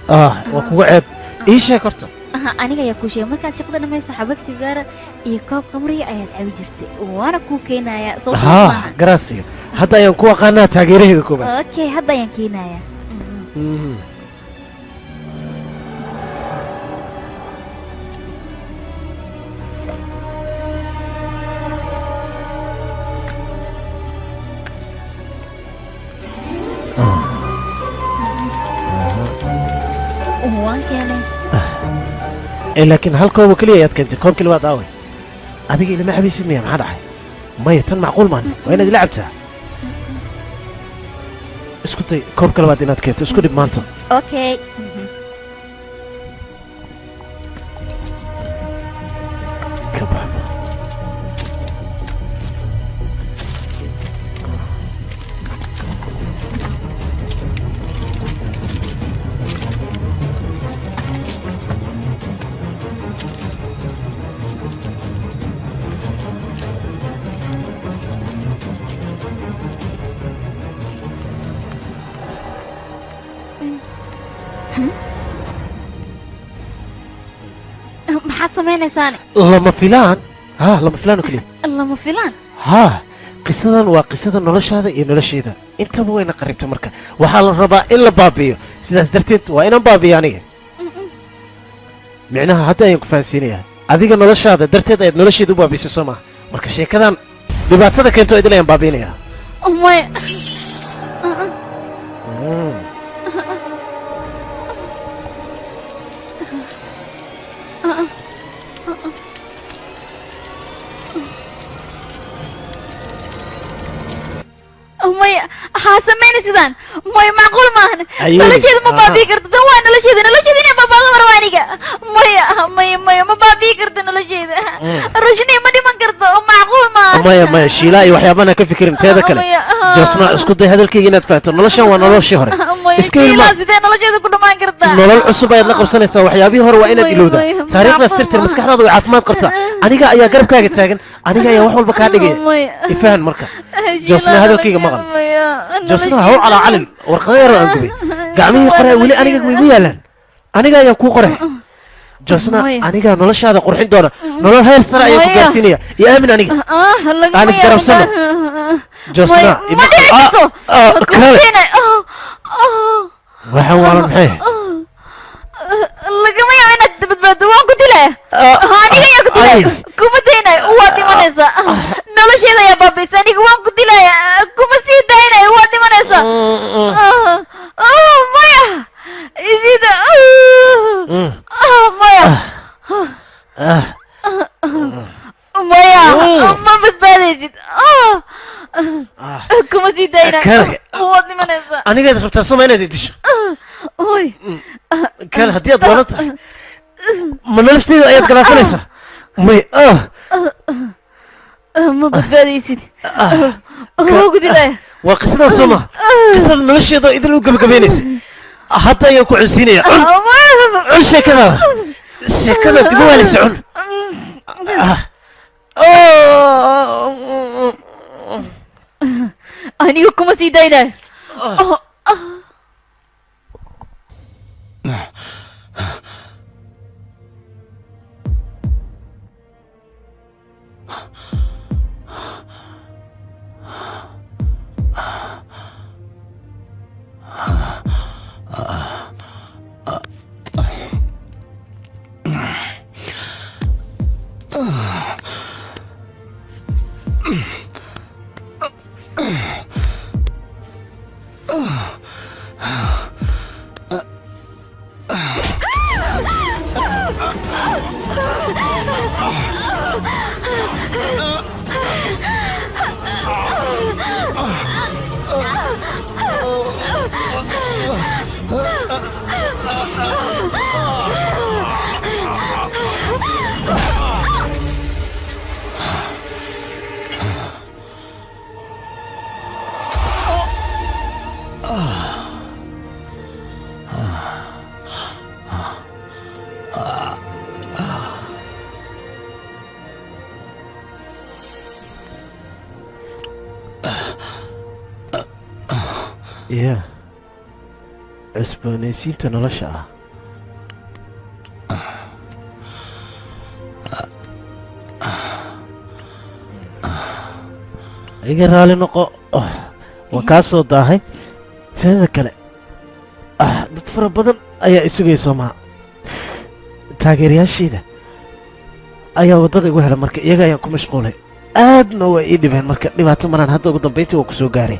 Ah, waa kugu ceeb, ii sheeg horta. Aha, aniga ayaa kuu sheegay, markaad shaqada dhammayso xabad sigaara iyo koob khamriya ayaad cabi jirtay, waana kuu keenayaa soo soo haa maaha? Garaasiga hadda ayaan ku aqaanaa taageerahayga koowaad. Okay, hadda ayaan keenayaa. Waan keenay. Laakiin hal koob oo keliya ayaad keentay, koobkii labaad aaway? Adiga ilama cabaysid miya? Maxaa dhacay? Maya, tan macquul maahan, waa inaad ila cabtaa. Isku day koobka labaad inaad keento, isku dhib maanta. Okay. Ka baxba. Maxaad samaynaysaane? Lama filaan, haa, lama filaan oo keliya. Lama filaan? Haa, qisadan waa qisada noloshaada iyo noloshayda intaba wayna qaribta. Marka waxaa la rabaa in la baabi'iyo, sidaas darteed waa inaan baabi'iyo aniga. Micnaha hadda ayaan ku fahansiinayaa, adiga noloshaada darteed ayaad nolosheeda u baabi'isay, soo maha? Marka sheekadan dhibaatada keento idil ayaan baabi'inayaa. Maya. Maya, ha samayna sidaan. Maya, macquul maahan. Ayuuni. Nolosheeda ma Aha. baabi'i karto. Tan waa nolosheeda, nolosheeda inay baabaado marwa aniga. Maya, maya, maya, ma baabi'i karto nolosheeda. Roshni ma dhiman karto, macquul maahan. Maya, maya, shiilaa iyo waxyaabana ka fikirin. Teeda kale Maya. Josna, isku day hadalkayga inaad fahanto. Noloshan waa noloshii hore. Iska hilmaam. Sidee nolosheeda ku dhammaan kartaa? Nolol cusub ayaad la qabsanaysaa, waxyaabihii hore waa inaad ilowdaa. Taariikhdaas tirtir, maskaxdaada way caafimaad qabtaa. Aniga ayaa garabkaaga taagan, aniga ayaa wax walba kaa dhigaya. Ifahan marka Joosna, hadalkayga maqal. Joosna, ha u calaacalin. Warqado yar oo aan gubay, gacmihii qoray weli aniga way igu yaalaan. Aniga ayaa kuu qoray, Joosna. Anigaa noloshaada qurxin doona, nolol heer sare ayaan ku gaarsiinaya. Iyo aamin aniga, aan isgarabsano, Joosna. Ma dhici karto. Kale waxaan waalan maxay? Lagama yaabo inaad badbaado. Waan ku dilaya, aniga ayaa ku dilaya, kuma daynayo. Waad dhimanaysaa, nolosheeda ayaa baabaysa. Aniga waan ku dilaya, kuma sii daynayo. Waad dhimanaysaa. Maya, isida maya, maya, ma badbaadaysid, kuma sii daynayo, waad dhimanaysaa. Anigaad rabtaa soma inaad i disho? Oy. Kale haddii aad waalan tahay, ma noloshteyda ayaad galaafanaysaa? May. Ma badbaadaysid, waa ku dilaya. Waa qisadan soo maha qisada nolosheeda oo idin u gabagabeynaysa? Hadda ayaan ku cunsiinaya. Cun, cun sheekadaada, sheekadaad igu waalaysa, cun. Aniga kuma sii daynayo. Ya cusboonaysiinta nolosha ah. Iga raali noqo, waan kaa soo daahay. Teeda kale, dad fara badan ayaa isugaya soo maha? Taageerayaashayda ayaa waddada igu hela, marka iyaga ayaan ku mashquulay, aadna waa ii dhibeen. Marka dhibaato maraan hadda ugu dambayntii waa ku soo gaaray.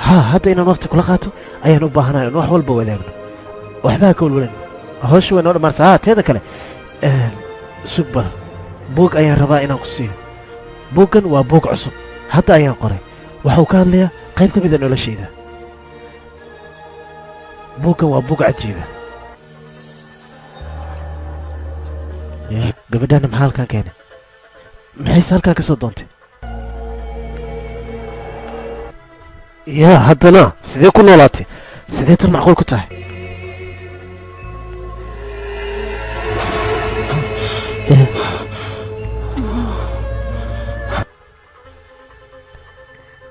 Ha, hadda inaan waqti kula qaato ayaan u baahanahay, in wax walba wadaagno. Waxba ha ka walwalan, hawsha way noo dhammaanaysaa. Ha, teeda kale, sug bal, buug ayaan rabaa inaan ku siiyo. Buuggan waa buug cusub, hadda ayaan qoray. Waxuu ka hadlayaa qayb ka mid a noloshayda. Buuggan waa buug cajiiba. Ya gabadhaana maxaa halkaan keenay? Maxayse halkaan ka soo doontay? Yaa haddana sidee ku noolaatay? Sidee tan macquul ku tahay?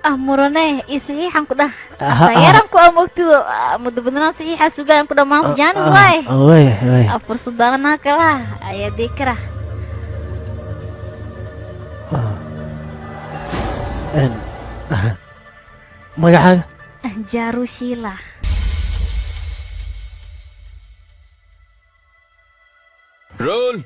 Ah, murane iyo saxiixan ku dhah taageeran ku amogtido muddo badanaa saxiixa sugaan ku dhammaanta jaanis waay. Way way. Fursadana kala ayaa dii kara. Magacaaga? Jarushila. Roll.